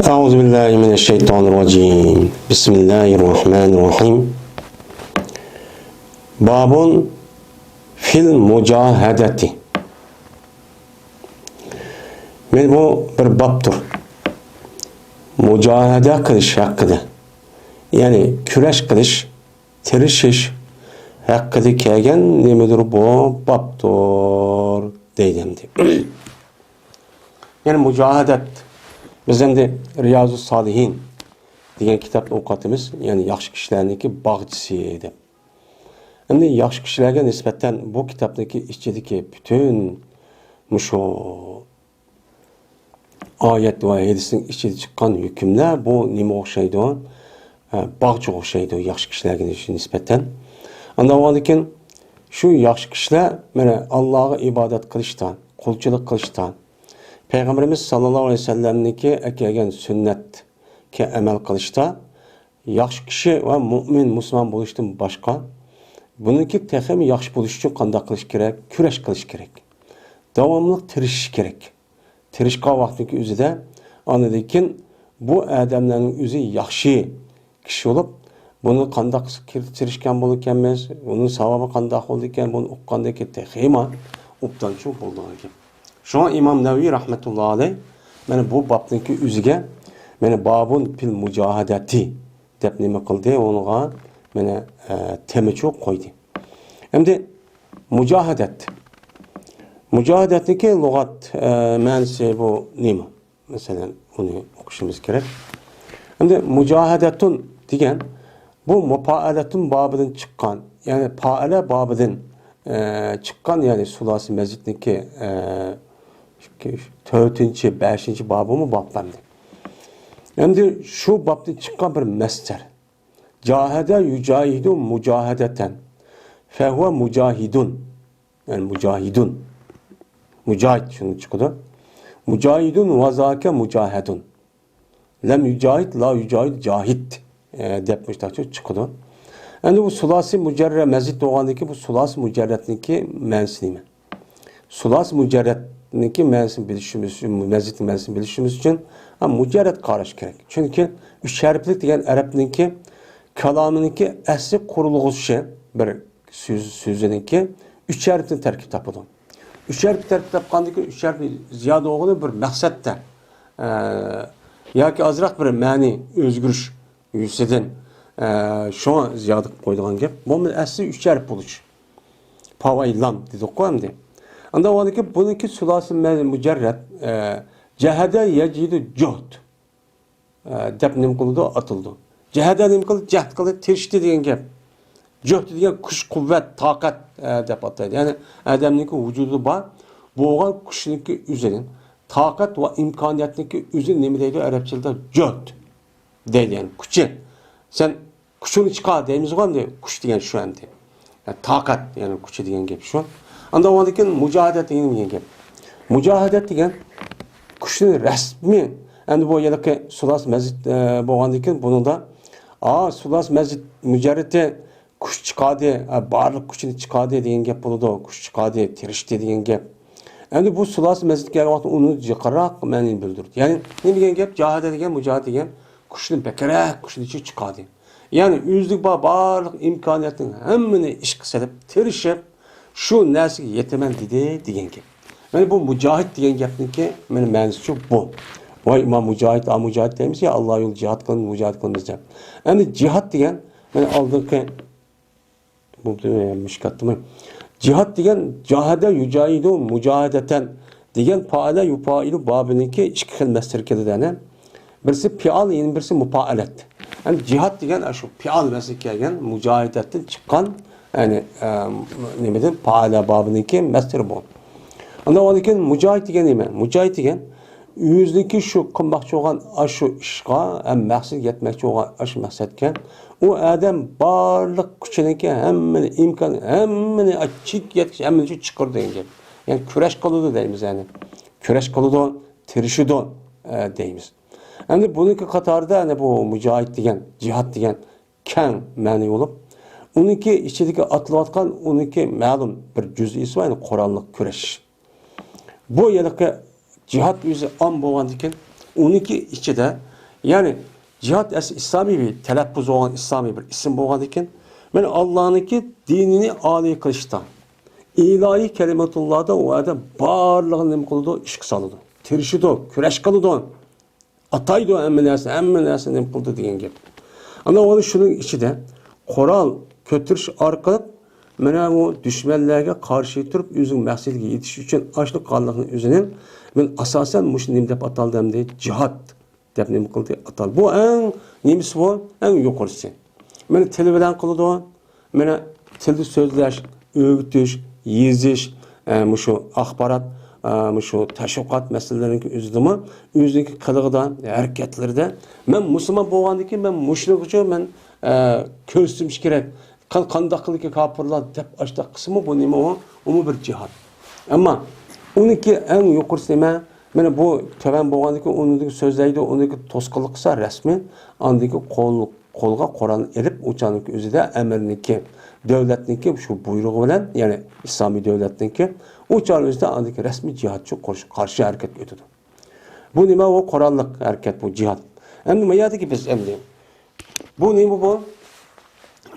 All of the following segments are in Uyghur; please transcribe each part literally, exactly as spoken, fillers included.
أعوذ بالله من الشيطان الرجيم. بسم الله الرحمن الرحيم. باب في المجاهدة. مانا بۇ بىر بابتۇر. مۇجاھىدە قىلىش ھەققىدە، يەنى كۈرەش قىلىش، تىرىشىش ھەققىدە كەلگەن نېمىدۇر بۇ بابتۇر دەيدۇ ئەمدى. يەنى مۇجاھىدەت. بىز ئەمدى رىيازۇس سالىھىن دېگەن كىتابنى ئوقۇۋاتىمىز، يەنى ياخشى كىشىلەرنىڭكى باغچىسى دەپ. ئەمدى ياخشى كىشىلەرگە نىسبەتەن بۇ كىتابنىڭكى ئىچىدىكى پۈتۈن مۇشۇ ئايەت ۋە ھەدىسنىڭ ئىچىدە چىققان ھۆكۈملەر بۇ نېمىگە ئوخشايدۇ؟ ھە، باغچىغا ئوخشايدۇ ياخشى كىشىلەرگە نىسبەتەن. ئاندىن بولغاندىكىن شۇ ياخشى كىشىلەر مانا ئاللاغا ئىبادەت قىلىشتا، قۇلچىلىق قىلىشتا، پەيغەمبىرىمىز ساللاللاھۇ ئەلەيھى ۋەسەللەمنىڭكى ئەكەلگەن سۈننەتكە ئەمەل قىلىشتا، ياخشى كىشى ۋە مۇئمىن، مۇسۇلمان بولۇشتىن باشقا، بۇنىڭكى تېخىمۇ ياخشى بولۇش ئۈچۈن قانداق قىلىش كېرەك؟ كۈرەش قىلىش كېرەك. داۋاملىق تىرىشىش كېرەك. تىرىشقان ۋاقتىنىڭكى ئۆزىدە، ئاندىن كېيىن بۇ ئادەملەرنىڭ ئۆزى ياخشى كىشى بولۇپ، بۇنى قانداق تىرىشكەن بولىدىكەنمىز، بۇنىڭ ساۋابى قانداق بولىدىكەن، بۇنى ئۇققاندىن كېيىن تېخىمۇ ئوبدانچۇ بولىدىغان گەپ. شۇڭا ئىمام نەۋەۋى رەھمەتۇللا ئەلەيھ مانا بۇ بابنىڭكى ئۆزىگە مانا بابۇن پىل مۇجاھىدەتى دەپ نېمە قىلدى، ئۇنىڭغا مانا، ئە، تېمىچۇ قويدى. ئەمدى مۇجاھىدەت. مۇجاھىدەتنىڭكى لۇغەت، ئە، مەنىسى بۇ نېمە؟ مەسىلەن، ئۇنى ئوقۇشىمىز كېرەك. ئەمدى مۇجاھىدەتۇن دېگەن بۇ مۇپائەلەتۇن بابىدىن چىققان، يەنى پائەلە بابىدىن، ئە، چىققان، يەنى سۇلاسى مەزىدنىڭكى، ئە، تۆتىنچى، بەشىنچى بابىمۇ باب ئەمدى. ئەمدى شۇ بابتىن چىققان بىر مەسدەر. جاھەدە يۇجاھىدۇ مۇجاھەدەتەن. فەھۇۋە مۇجاھىدۇن. يەنى مۇجاھىدۇن. مۇجاھىد شۇنى چىقىدۇ. مۇجاھىدۇن ۋە زاكە مۇجاھەدۇن. لەم يۇجاھىد، لا يۇجاھىد، جاھىد، ئە، دەپ مۇشتاقچە چىقىدۇ. ئەمدى بۇ سۇلاسى مۇجەررەت مەزىد بولغاندىن كېيىن بۇ سۇلاسى مۇجەررەتنىڭكى مەنىسى نېمە؟ سۇلاسى مۇجەررەتنىڭكى مەنىسىنى بىلىشىمىز ئۈچۈن، مەزىدنىڭ مەنىسىنى بىلىشىمىز ئۈچۈن، ھە، مۇجەررەت قاراش كېرەك. چۈنكى ئۈچ ھەرپلىك دېگەن ئەرەبنىڭكى كالامىنىڭكى ئەسلى قۇرۇلغۇسى بىر سۆز، سۆزىنىڭكى ئۈچ ھەرپتىن تەركىب تاپىدۇ. ئۈچ ھەرپ تەركىب تاپقاندىن كېيىن ئۈچ ھەرپ زىيادە بولغىنى بىر مەقسەتتە، ئە، ياكى ئازراق بىر مەنى ئۆزگىرىش يۈزىسىدىن، ئە، شۇڭا زىيادە قىلىپ قويىدىغان گەپ. بۇ ئەسلى ئۈچ ھەرپ بولۇش. پاۋاي لام دېدۇققۇ ئەمدى. ئاندىن بۇنىڭكى، بۇنىڭكى سۇلاسى مە-، مۇجەررەت، ئە، جەھەدە يەجىدۇ جۇھد، ئە، دەپ نېمە قىلىدۇ؟ ئاتىلىدۇ. جەھەدە نېمە قىلدى؟ جەھد قىلدى، تىرىشتى دېگەن گەپ. جۇھد دېگەن كۈچ، قۇۋۋەت، تاقەت، ئە، دەپ ئاتايدۇ. يەنى ئادەمنىڭكى ۋۇجۇدى بار، بولغان كۈچنىڭكى ئۆزىنى، تاقەت ۋە ئىمكانىيەتنىڭكى ئۆزىنى نېمە دەيدۇ ئەرەبچىلىكتە؟ جۇھد دەيدۇ، يەنى كۈچى. سەن كۈچۈڭنى چىقار دەيمىزغۇ ئەمدى، كۈچ دېگەن شۇ ئەمدى. يەنى تاقەت، يەنى كۈچى دېگەن گەپ شۇ. ئاندىن ئۇنىڭدىن كېيىن مۇجاھىدەت دېگەن گەپ. مۇجاھىدەت دېگەن كۈچنى رەسمىي، ئەمدى بۇ ھېلىقى سۇلاسى مەزىد، ئە، بولغاندىن كېيىن بۇنىڭدا، ئا، سۇلاسى مەزىد مۇجەررىتى كۈچ چىقاردى، ئە، بارلىق كۈچىنى چىقاردى دېگەن گەپ بولىدۇ. كۈچ چىقاردى، تىرىشتى دېگەن گەپ. ئەمدى بۇ سۇلاسى مەزىدكە كەلگەن ۋاقىتتا ئۇنى يۇقىرىراق مەنىنى بىلدۈرىدۇ. يەنى نېمە دېگەن گەپ؟ جاھىدە دېگەن، مۇجاھىدە دېگەن كۈچنى بەكرەك، كۈچنى چىقاردى. يەنى ئۆزىدىكى بار بارلىق ئىمكانىيەتنىڭ ھەممىنى ئىشقا سېلىپ، تىرىشىپ، شۇ نەرسىگە يېتىمەن دېدى دېگەن گەپ. مانا بۇ مۇجاھىد دېگەن گەپنىڭكى مانا مەنىسىچۇ بۇ. ۋاي، ئىمام مۇجاھىد، ئا، مۇجاھىد دەيمىز يا، ئاللا يولىدا جىھاد قىلىمىز، مۇجاھىد قىلىمىز دەپ. ئەمدى جىھاد دېگەن، مانا ئالدىنقى بۇ مۇشكاتتىمۇ؟ جىھاد دېگەن جاھەدە يۇجاھىدۇ مۇجاھەدەتەن دېگەن پائەلە يۇپائىلۇ بابىنىڭكى ئىككى خىل مەسدىرى كېلىدۇ، ئەنە. بىرسى پىئال، يەنە بىرسى مۇپائەلەت. ئەمدى جىھاد دېگەن ئاشۇ پىئال ۋەزنىگە كەلگەن مۇجاھىدەتتىن چىققان، يەنى، ئە، نېمىدىن؟ پائەلە بابىنىڭكى مەسدىرى بۇ. ئاندىن ئۇنىڭدىن كېيىن مۇجاھىد دېگەن نېمە؟ مۇجاھىد دېگەن ئۆزىنىڭكى شۇ قىلماقچى بولغان ئاشۇ ئىشقا ھەم مەقسەتكە يەتمەكچى بولغان ئاشۇ مەقسەتكە ئۇ ئادەم بارلىق كۈچىنىڭكى ھەممىنى، ئىمكان، ھەممىنى، چېكىگە يەتكۈچە ھەممىنى چىقىرىدۇ دېگەن گەپ. يەنى كۈرەش قىلىدۇ دەيمىز، يەنى كۈرەش قىلىدۇ، تىرىشىدۇ، ئە، دەيمىز. ئەمدى بۇنىڭكى قاتارىدا، يەنى بۇ مۇجاھىد دېگەن، جىھاد دېگەن كەڭ مەنە بولۇپ، ئۇنىڭكى ئىچىدىكى ئاتىلىۋاتقان ئۇنىڭكى مەلۇم بىر جۈزئىسى بار، يەنى قوراللىق كۈرەش. بۇ ھېلىقى جىھاد ئۆزى ئام بولغاندىكىن، ئۇنىڭكى ئىچىدە، يەنى جىھاد ئەسلى ئىسلامىي بىر تەلەپپۇز بولغان، ئىسلامىي بىر ئىسىم بولغاندىكىن، مەن ئاللانىڭكى دىنىنى ئالىي قىلىشتا، ئىلاھىي كەلىمەتۇللادا ئۇ ئادەم بارلىقىنى نېمە قىلىدۇ؟ ئىشقا سالىدۇ، تىرىشىدۇ، كۈرەش قىلىدۇ. ئاتايدۇ ھەممە نەرسە، ھەممە نەرسە نېمە قىلىدۇ دېگەن گەپ. ئانا ئۇنى شۇنىڭ ئىچىدە قورال كۆتۈرۈش ئارقىلىق مانا بۇ دۈشمەنلەرگە قارشى تۇرۇپ، ئۆزىنىڭ مەقسىتىگە يېتىش ئۈچۈن ئاشۇ قانلىقنى ئۆزىنى مەن ئاساسەن مۇشۇ نېمە دەپ ئاتالدى ئەمدى؟ جىھاد دەپ نېمە قىلدى؟ ئاتالدى. بۇ ئەڭ نېمىسى بۇ؟ ئەڭ يۇقىرىسى. مانا تىل بىلەن قىلىدۇ. مانا تىلدا سۆزلەش، ئۆگىتىش، يېزىش، ئە، مۇشۇ ئاخبارات، ئە، مۇشۇ تەشۋىقات مەسىلىلىرىنىڭ ئۆزىدىمۇ، ئۆزىنىڭكى قىلىقىدا، ھەرىكەتلىرىدە، مەن مۇسۇلمان بولغاندىن كېيىن مەن مۇشۇنىڭ ئۈچۈن مەن، ئە، كۆرسىتىش كېرەك. قان-، قانداق قىلىدىكى كاپىرلار دەپ ئاشتاق قىلسىمۇ، بۇ نېمە ئۇ؟ ئۇمۇ بىر جىھاد. ئەمما ئۇنىڭكى ئەڭ يۇقىرىسى نېمە؟ مانا بۇ تۆۋەن بولغاندىن كېيىن ئۇنىڭدىكى سۆزلەيدۇ، ئۇنىڭدىكى توسقۇنلۇق قىلسا رەسمىي، ئاندىن كېيىن قول قولغا قورالنى ئېلىپ، ئۇ چاغنىڭكى ئۆزىدە ئەمىرنىڭكى، دۆلەتنىڭكى شۇ بۇيرۇقى بىلەن، يەنى ئىسلامىي دۆلەتنىڭكى، ئۇ چاغنىڭ ئۆزىدە ئاندىكى رەسمىي جىھادچى قۇرۇش، قارشى ھەرىكەتكە ئۆتىدۇ. بۇ نېمە؟ بۇ قوراللىق ھەرىكەت، بۇ جىھاد. ئەمدى ما يەردىكى بىز ئەمدى بۇ نېمە بۇ؟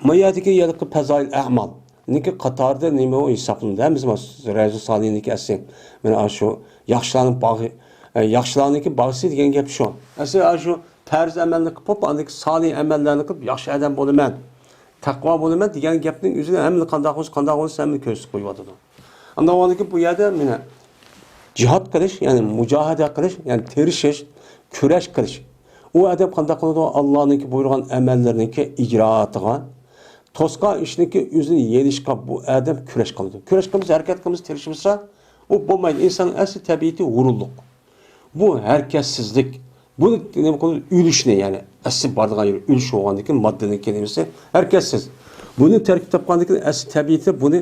ما يەردىكى ھېلىقى پەزائىل ئەمالنىڭكى قاتارىدا نېمە ئۇ ھېسابلىنىدۇ؟ ھەممىمىز رەزۇ سالىنىڭكى ئەسلى، مانا شۇ ياخشىلارنىڭ باغى، ئە، ياخشىلارنىڭكى باغىسى دېگەن گەپ شۇ. ئەسلى ئاشۇ پەرز ئەمەلنى قىلىپ، ئاندىن كېيىن سالىھ ئەمەللەرنى قىلىپ، ياخشى ئادەم بولىمەن، تەقۋا بولىمەن دېگەن گەپنىڭ ئۆزىنى ھەممىنى قانداق بولسا، قانداق بولسا ھەممىنى كۆرسىتىپ قويۇۋاتىدۇ. ئاندىن كېيىن بۇ يەردە مانا جىھاد قىلىش، يەنى مۇجاھىدە قىلىش، يەنى تىرىشىش، كۈرەش قىلىش. ئۇ ئادەم قانداق قىلىدۇ؟ ئاللانىڭكى بۇيرۇغان ئەمەللىرىنىڭكى ئىجرائاتىغا، توسقان ئىشنىڭكى ئۆزىنى يېنىشقا بۇ ئادەم كۈرەش قىلىدۇ. كۈرەش قىلمىسا، ھەرىكەت قىلمىسا، تىرىشمىسا، ئۇ بولمايدۇ. ئىنساننىڭ ئەسلى تەبىئىتى غۇرۇرلۇق. بۇ ھەرىكەتسىزلىك. بۇنى نېمە قىلىدۇ؟ ئۆلۈشنى، يەنى ئەسلى بارىدىغان يېرى ئۆلۈش بولغاندىن كېيىن، ماددىنىڭكى نېمىسى ھەرىكەتسىز. بۇنى تەركىب تاپقاندىن كېيىن ئەسلى تەبىئىتى بۇنى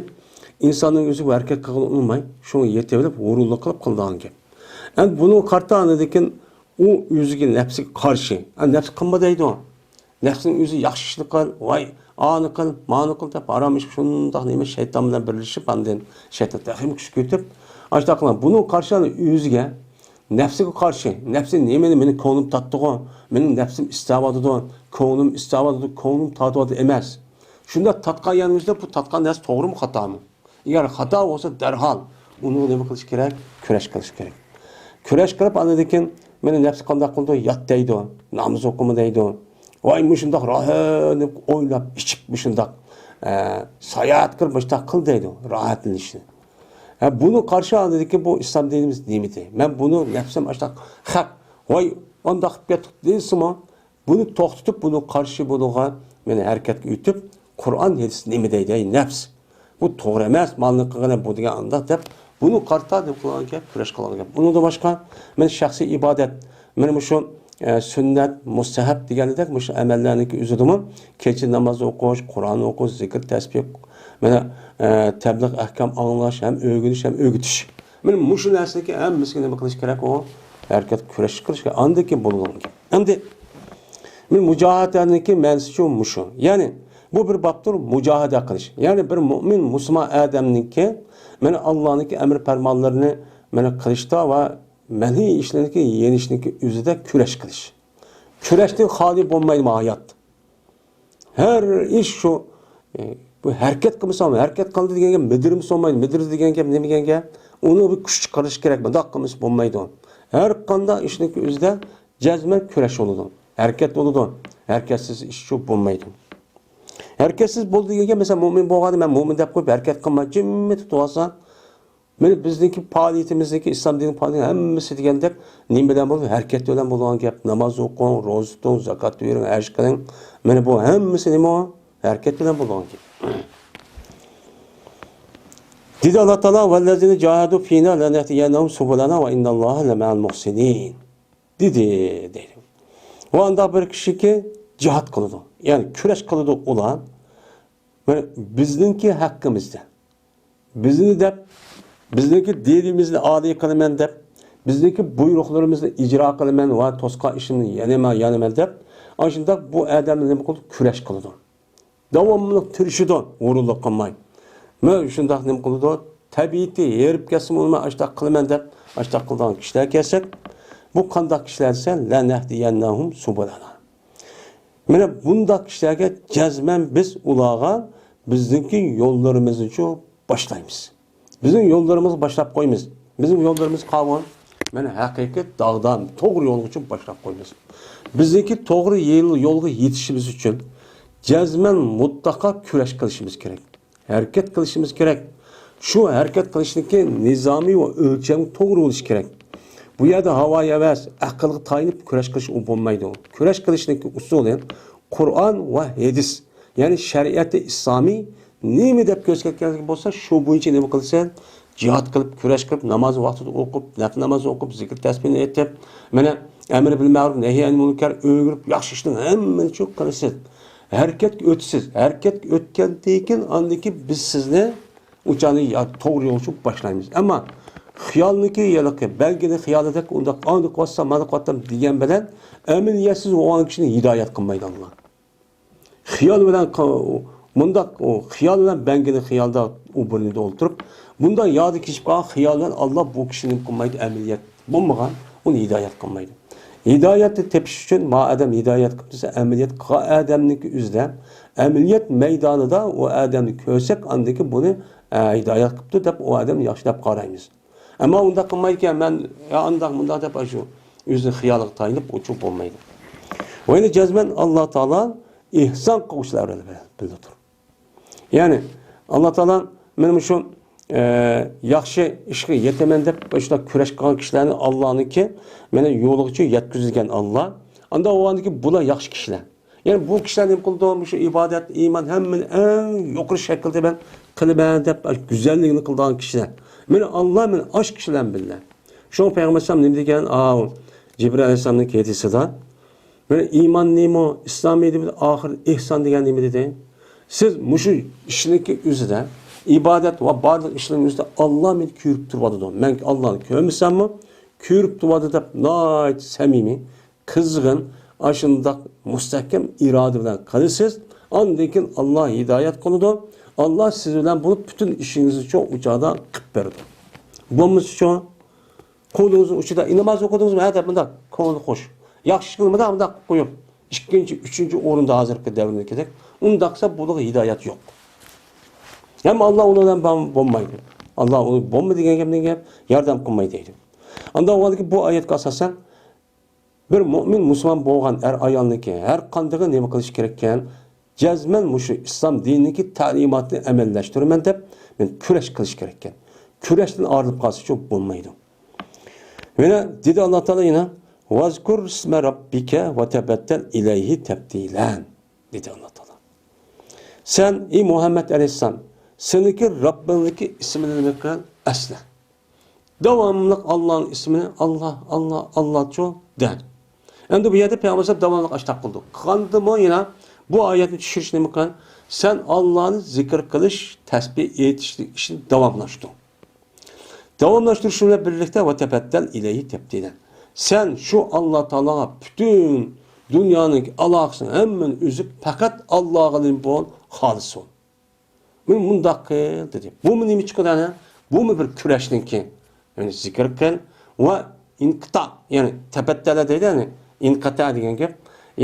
ئىنساننىڭ ئۆزى بۇ ھەرىكەت قىلغىلى ئۇنىماي، شۇڭا يېتىۋېلىپ، غۇرۇرلۇق قىلىپ قىلىدىغان گەپ. ئەمدى بۇنىڭغا قارىتا ئاندىن كېيىن ئۇ ئۆزىگە، نەپسىگە قارشى. ئە، نەپس قىلما دەيدۇ. نەپسىنىڭ ئۆزى ياخشى ئىشنى قىل، ۋاي، ئانى قىل، مانى قىل دەپ ھارام ئىش، شۇنداق نېمە شەيتان بىلەن بىرلىشىپ، ئاندىن شەيتان تېخىمۇ كۈچكە ئۆتۈپ، ئاشۇنداق قىلغان. بۇنىڭغا قارشى ئۆزىگە، نەپسىگە قارشى، نەپسى نېمىنى مېنىڭ كۆڭلۈم تارتتىغۇ، مېنىڭ نەپسىم ئىستەۋاتىدۇ، كۆڭلۈم ئىستەۋاتىدۇ، كۆڭلۈم تارتىۋاتىدۇ ئەمەس. شۇنداق تارتقان يەرنىڭىزدە بۇ تارتقان نەرسە توغرىمۇ، خاتامۇ؟ ئەگەر خاتا بولسا، دەرھال ئۇنىڭغا نېمە قىلىش كېرەك؟ كۈرەش قىلىش كېرەك. كۈرەش قىلىپ، ئاندىن كېيىن مېنى نەپسى قانداق قىلىدۇ؟ يات دەيدۇ، ناماز ئوقۇما دەيدۇ. ۋاي، مۇشۇنداق راھەت دەپ ئويناپ، ئىچىپ، مۇشۇنداق، ئە، ساياھەت قىلىپ، مۇشۇنداق قىل دەيدۇ، راھەتلىنىشنى. ھە، بۇنى قارشى ئاندىن كېيىن بۇ ئىسلام دىنىمىز نېمىدى؟ مەن بۇنى نەپسىم ئاشۇنداق خەق، ۋاي، ئانداق قىلىپ كەتتۇق دېسىمۇ، بۇنى توختىتىپ، بۇنى قارشى بولىدىغان، مانا، ھەرىكەتكە ئۆتۈپ، قۇرئان، ھەدىس نېمە دەيدۇ؟ ئەي نەپس، بۇ توغرا ئەمەس، مانىنى قىلغىنە، بۇ دېگەن ئانداق دەپ، بۇنى قارتا نېمە قىلغان گەپ؟ كۈرەش قىلغان گەپ. ئۇنىڭدىن باشقا، مانا، شەخسىي ئىبادەت، مانا مۇشۇ، ئە، سۈننەت، مۇستەھەب دېگەندەك مۇشۇ ئەمەللەرنىڭكى ئۆزىدىمۇ كېچە ناماز ئوقۇش، قۇرئان ئوقۇش، زىكىر، تەسبىھ، مانا، ئە، تەبلىغ، ئەھكام ئاڭلاش، ھەم ئۆگىنىش، ھەم ئۆگىتىش. مانا مۇشۇ نەرسىنىڭكى ھەممىسىگە نېمە قىلىش كېرەك؟ ئۇ ھەرىكەت، كۈرەش قىلىش كېرەك. ئاندىن كېيىن بولىدىغان گەپ. ئەمدى مانا مۇجاھىدەنىڭكى مەنىسىچۇ مۇشۇ. يەنى بۇ بىر بابتۇر مۇجاھىدە قىلىش. يەنى بىر مۇئمىن، مۇسۇلمان ئادەمنىڭكى مانا ئاللانىڭكى ئەمر پەرمانلىرىنى مانا قىلىشتا ۋە مەنھىي ئىشلىرىنىڭكى يېنىشنىڭكى ئۆزىدە كۈرەش قىلىش. كۈرەشتىن خالىي بولمايدۇ ھايات. ھەر ئىش شۇ، ئى، بۇ ھەرىكەت قىلمىسام، ھەرىكەت قىلدى دېگەن گەپ مىدىرمىسا بولمايدۇ. مىدىر دېگەن گەپ نېمە دېگەن گەپ؟ ئۇنىڭ بىر كۈچ چىقىرىش كېرەك. مۇنداق قىلمىسا بولمايدۇ. ھەر قانداق ئىشنىڭ ئۆزىدە جەزمەن كۈرەش بولىدۇ. ھەرىكەت بولىدۇ. ھەرىكەتسىز ئىش شۇ بولمايدۇ. ھەرىكەتسىز بولدى دېگەن گەپ، مەسىلەن، مۇئمىن بولغاندا مەن مۇئمىن دەپ قويۇپ، ھەرىكەت قىلماي جىممىدە تۇرۇۋالسا، مانا بىزنىڭكى پائالىيىتىمىزنىڭكى، ئىسلام دىنى پائالىيىتىنىڭ ھەممىسى دېگەندەك نېمە بىلەن بولىدۇ؟ ھەرىكەت بىلەن بولىدىغان گەپ. ناماز ئوقۇڭ، روزا تۇتۇڭ، زاكات بېرىڭ، ھەج قىلىڭ. مانا بۇ ھەممىسى نېمە ئۇ؟ ھەرىكەت بىلەن بولىدىغان گەپ. دېدى ئاللا تائالا، «ۋەللەزىنە جاھەدۇ فىنا لەنەھدىيەننەھۇم سۇبۇلەنا ۋە ئىننەللاھە لەمەئەل مۇھسىنىن» دېدى، دەيدۇ. ۋە ئانداق بىر كىشىكى جىھاد قىلىدۇ، يەنى كۈرەش قىلىدۇ ئۇلار. مانا بىزنىڭكى ھەققىمىزدە، بىزنى دەپ، بىزنىڭكى دىنىمىزنى ئالىي قىلىمەن دەپ، بىزنىڭكى بۇيرۇقلىرىمىزنى ئىجرا قىلىمەن ۋە توسقان ئىشىمنى يانىمەن، يانىمەن دەپ، ئاشۇنداق بۇ ئادەملەر نېمە قىلىدۇ؟ كۈرەش قىلىدۇ. داۋاملىق تىرىشىدۇ، غۇرۇرلۇق قىلماي. مانا شۇنداق نېمە قىلىدۇ؟ تەبىئىتى ھېرىپ كەتسىمۇ، مەن ئاشۇنداق قىلىمەن دەپ، ئاشۇنداق قىلىدىغان كىشىلەر كەلسەك، بۇ قانداق كىشىلەر دېسە، لەنەھدىيەننەھۇم سۇبۇلەنا. مانا بۇنداق كىشىلەرگە جەزمەن بىز ئۇلارغا بىزنىڭكى يوللىرىمىزنىچۇ باشلايمىز. بىزنىڭ يوللىرىمىزنى باشلاپ قويىمىز. بىزنىڭ يوللىرىمىز قاۋۇن. مانا ھەقىقىي داغدام، توغرا يولغىچۇ باشلاپ قويىمىز. بىزنىڭكى توغرا يول-، يولغا يېتىشىمىز ئۈچۈن جەزمەن مۇتلەقا كۈرەش قىلىشىمىز كېرەك. ھەرىكەت قىلىشىمىز كېرەك. شۇ ھەرىكەت قىلىشنىڭكى نىزامى ۋە ئۆلچەمى توغرا بولۇشى كېرەك. بۇ يەردە ھاۋا ھەۋەس، ئەقىلگە تايىنىپ كۈرەش قىلىش ئۇ بولمايدۇ. كۈرەش قىلىشنىڭكى ئۇسۇلى قۇرئان ۋە ھەدىس، يەنى شەرىئەتى ئىسلامىي نېمە دەپ كۆرسەتكەن بولسا، شۇ بويىچە نېمە قىلسا، جىھاد قىلىپ، كۈرەش قىلىپ، ناماز ۋاقتىدا ئوقۇپ، نەپلى ناماز ئوقۇپ، زىكىر تەسبىھنى ئېيتىپ، مانا ئەمر بىل مەرۇپ، نەھي ئەنىل مۇنكەر، ئۆگىنىپ، ياخشى ئىشنىڭ ھەممىنى شۇ قىلىسىز. ھەرىكەتكە ئۆتىسىز. ھەرىكەتكە ئۆتكەندىن كېيىن ئاندىن كېيىن بىز سىزنى ئۇ چاغنى يا-، توغرا يولغا باشلايمىز. ئەمما خىيالنىكى ھېلىقى بەڭگىنى خىيالىدەك ئۇنداق ئانداق قىلىۋاتسام، مانا قىلىۋاتسام دېگەن بىلەن ئەمەلىيەتسىز بولغان كىشىنى ھىدايەت قىلمايدۇ ئاللا. خىيال بىلەن ق-، مۇنداق، ئۇ خىيال بىلەن بەڭگىنى خىيالدا ئۇ بۇرنىدا ئولتۇرۇپ، بۇنداق يادا كېچىپ قالغان خىيال بىلەن ئاللا بۇ كىشىنى نېمە قىلمايدۇ، ئەمەلىيەت بولمىغان، ئۇنى ھىدايەت قىلمايدۇ. ھىدايەتنى تېپىش ئۈچۈن ما ئادەم ھىدايەت قىلىپ دېسە، ئەمەلىيەت قىلغان ئادەمنىڭكى ئۆزىدە، ئەمەلىيەت مەيدانىدا ئۇ ئادەمنى كۆرسەك، ئاندىن كېيىن بۇنى، ئە، ھىدايەت قىپتۇ دەپ ئۇ ئادەمنى ياخشى دەپ قارايمىز. ئەمما ئۇنداق قىلمايدىكەن، مەن يا ئانداق مۇنداق دەپ ئاشۇ ئۆزىنىڭ خىيالىغا تايىنىپ ئۇچۇپ بولمايدۇ. ۋە يەنە جەزمەن ئاللا تائالا ئېھسان قىلغۇچىلار بىلەن بىللىدۇر. يەنى ئاللا تائالا مانا مۇشۇ، ئە، ياخشى ئىشقا يېتىمەن دەپ شۇنداق كۈرەش قىلغان كىشىلەرنى ئاللانىڭكى مانا يولىغىچە يەتكۈزىدىكەن ئاللا. ئاندا ئۇ ئاندىكى بۇلار ياخشى كىشىلەر. يەنى بۇ كىشىلەر نېمە قىلىدۇ؟ مۇشۇ ئىبادەت، ئىمان ھەممىنى ئەڭ يۇقىرى شەكىلدە مەن قىلىمەن دەپ گۈزەللىكنى قىلىدىغان كىشىلەر. مانا ئاللا مانا ئاشۇ كىشىلەر بىللە. شۇڭا پەيغەمبەر ئەلەيھىسسالام نېمە دېگەن؟ ئاۋۇ جىبرىل ئەلەيھىسسالامنىڭ ھەدىسىدا، مانا ئىمان نېمە، ئىسلام نېمە، ئاخىر ئېھسان دېگەن نېمە دېدى؟ سىز مۇشۇ ئىشنىڭكى ئۆزىدە ئىبادەت ۋە بارلىق ئىشلارنىڭ ئۆزىدە ئاللا مېنى كۆرۈپ تۇرۇۋاتىدۇ. مەن ئاللانى كۆرمىسەممۇ، كۆرۈپ تۇرۇۋاتىدۇ دەپ ناھايىتى سەمىمىي، قىزغىن، ئاشۇنداق مۇستەھكەم ئىرادە بىلەن قىلىسىز، ئاندىن كېيىن ئاللا ھىدايەت قىلىدۇ. ئاللا سىز بىلەن بولۇپ پۈتۈن ئىشىڭىزنى چوڭ ئۇچادا قىلىپ بېرىدۇ. بولمىسىچۇ، قولىڭىزنىڭ ئۇچىدا ناماز ئوقۇدىڭىزمۇ؟ ھە دەپ مۇنداق كۆڭلى خوش. ياخشى ئىشنى مۇنداق، مۇنداق قىلىپ قويۇپ، ئىككىنچى، ئۈچىنچى ئورۇندا ھازىرقى دەۋردىكىدەك. ئۇنداقسا بۇنىڭغا ھىدايەت يوق. ھەم ئاللا ئۇنىڭ بىلەن بولمايدۇ. ئاللا ئۇنى بولما دېگەن گەپنىڭ گەپ، ياردەم قىلماي دەيدۇ. ئاندا ئۇ بۇ ئايەتكە ئاساسەن، بىر مۆمىن مۇسۇلمان بولغان ئەر ئايالنىڭكى ھەر قاندىقى نېمە قىلىشى كېرەككەن؟ جەزمەن مۇشۇ ئىسلام دىنىنىڭكى تەلىماتىنى ئەمەللەشتۈرىمەن دەپ مەن كۈرەش قىلىشى كېرەككەن. كۈرەشتىن ئايرىلىپ قالسىچۇ بولمايدۇ. يەنە دېدى ئاللا تائالا يەنە، «ۋەزكۇر ئىسمە رەببىكە ۋە تەبەتتەل ئىلەيھى تەبتىلەن» دېدى ئاللا تائالا. سەن، ئى مۇھەممەد ئەلەيھىسسالام، سېنىڭكى رەببىڭنىڭكى ئىسمىنى نېمە قىل؟ ئەسلە. داۋاملىق ئاللانىڭ ئىسمىنى ئاللا، ئاللا، ئاللاچۇ دە. ئەمدى بۇ يەردە پەيغەمبەر ئەلەيھىسسالام داۋاملىق ئاشتاق قىلدى. قاندىمۇ يەنە بۇ ئايەتنى چۈشۈرۈش نېمە قىلغان؟ سەن ئاللانى زىكىر قىلىش، تەسبىھ ئېيتىشلىق ئىشنى داۋاملاشتۇر. داۋاملاشتۇرۇش بىلەن بىرلىكتە ۋە تەبەتتەل ئىلەيھى تەبتىلەن. سەن شۇ ئاللا تائالاغا پۈتۈن دۇنيانىڭ ئالاقىسىنى ھەممىنى ئۈزۈپ، پەقەت ئاللاغىلا بول، خالىس بول. مېنى مۇنداق قىل دېدى. بۇمۇ نېمە چىقىدۇ ئەنە؟ بۇمۇ بىر كۈرەشنىڭكى. يەنى زىكىر قىل ۋە ئىنقىتا، يەنى تەپەتتەلە دەيدۇ، يەنى ئىنقىتا دېگەن گەپ.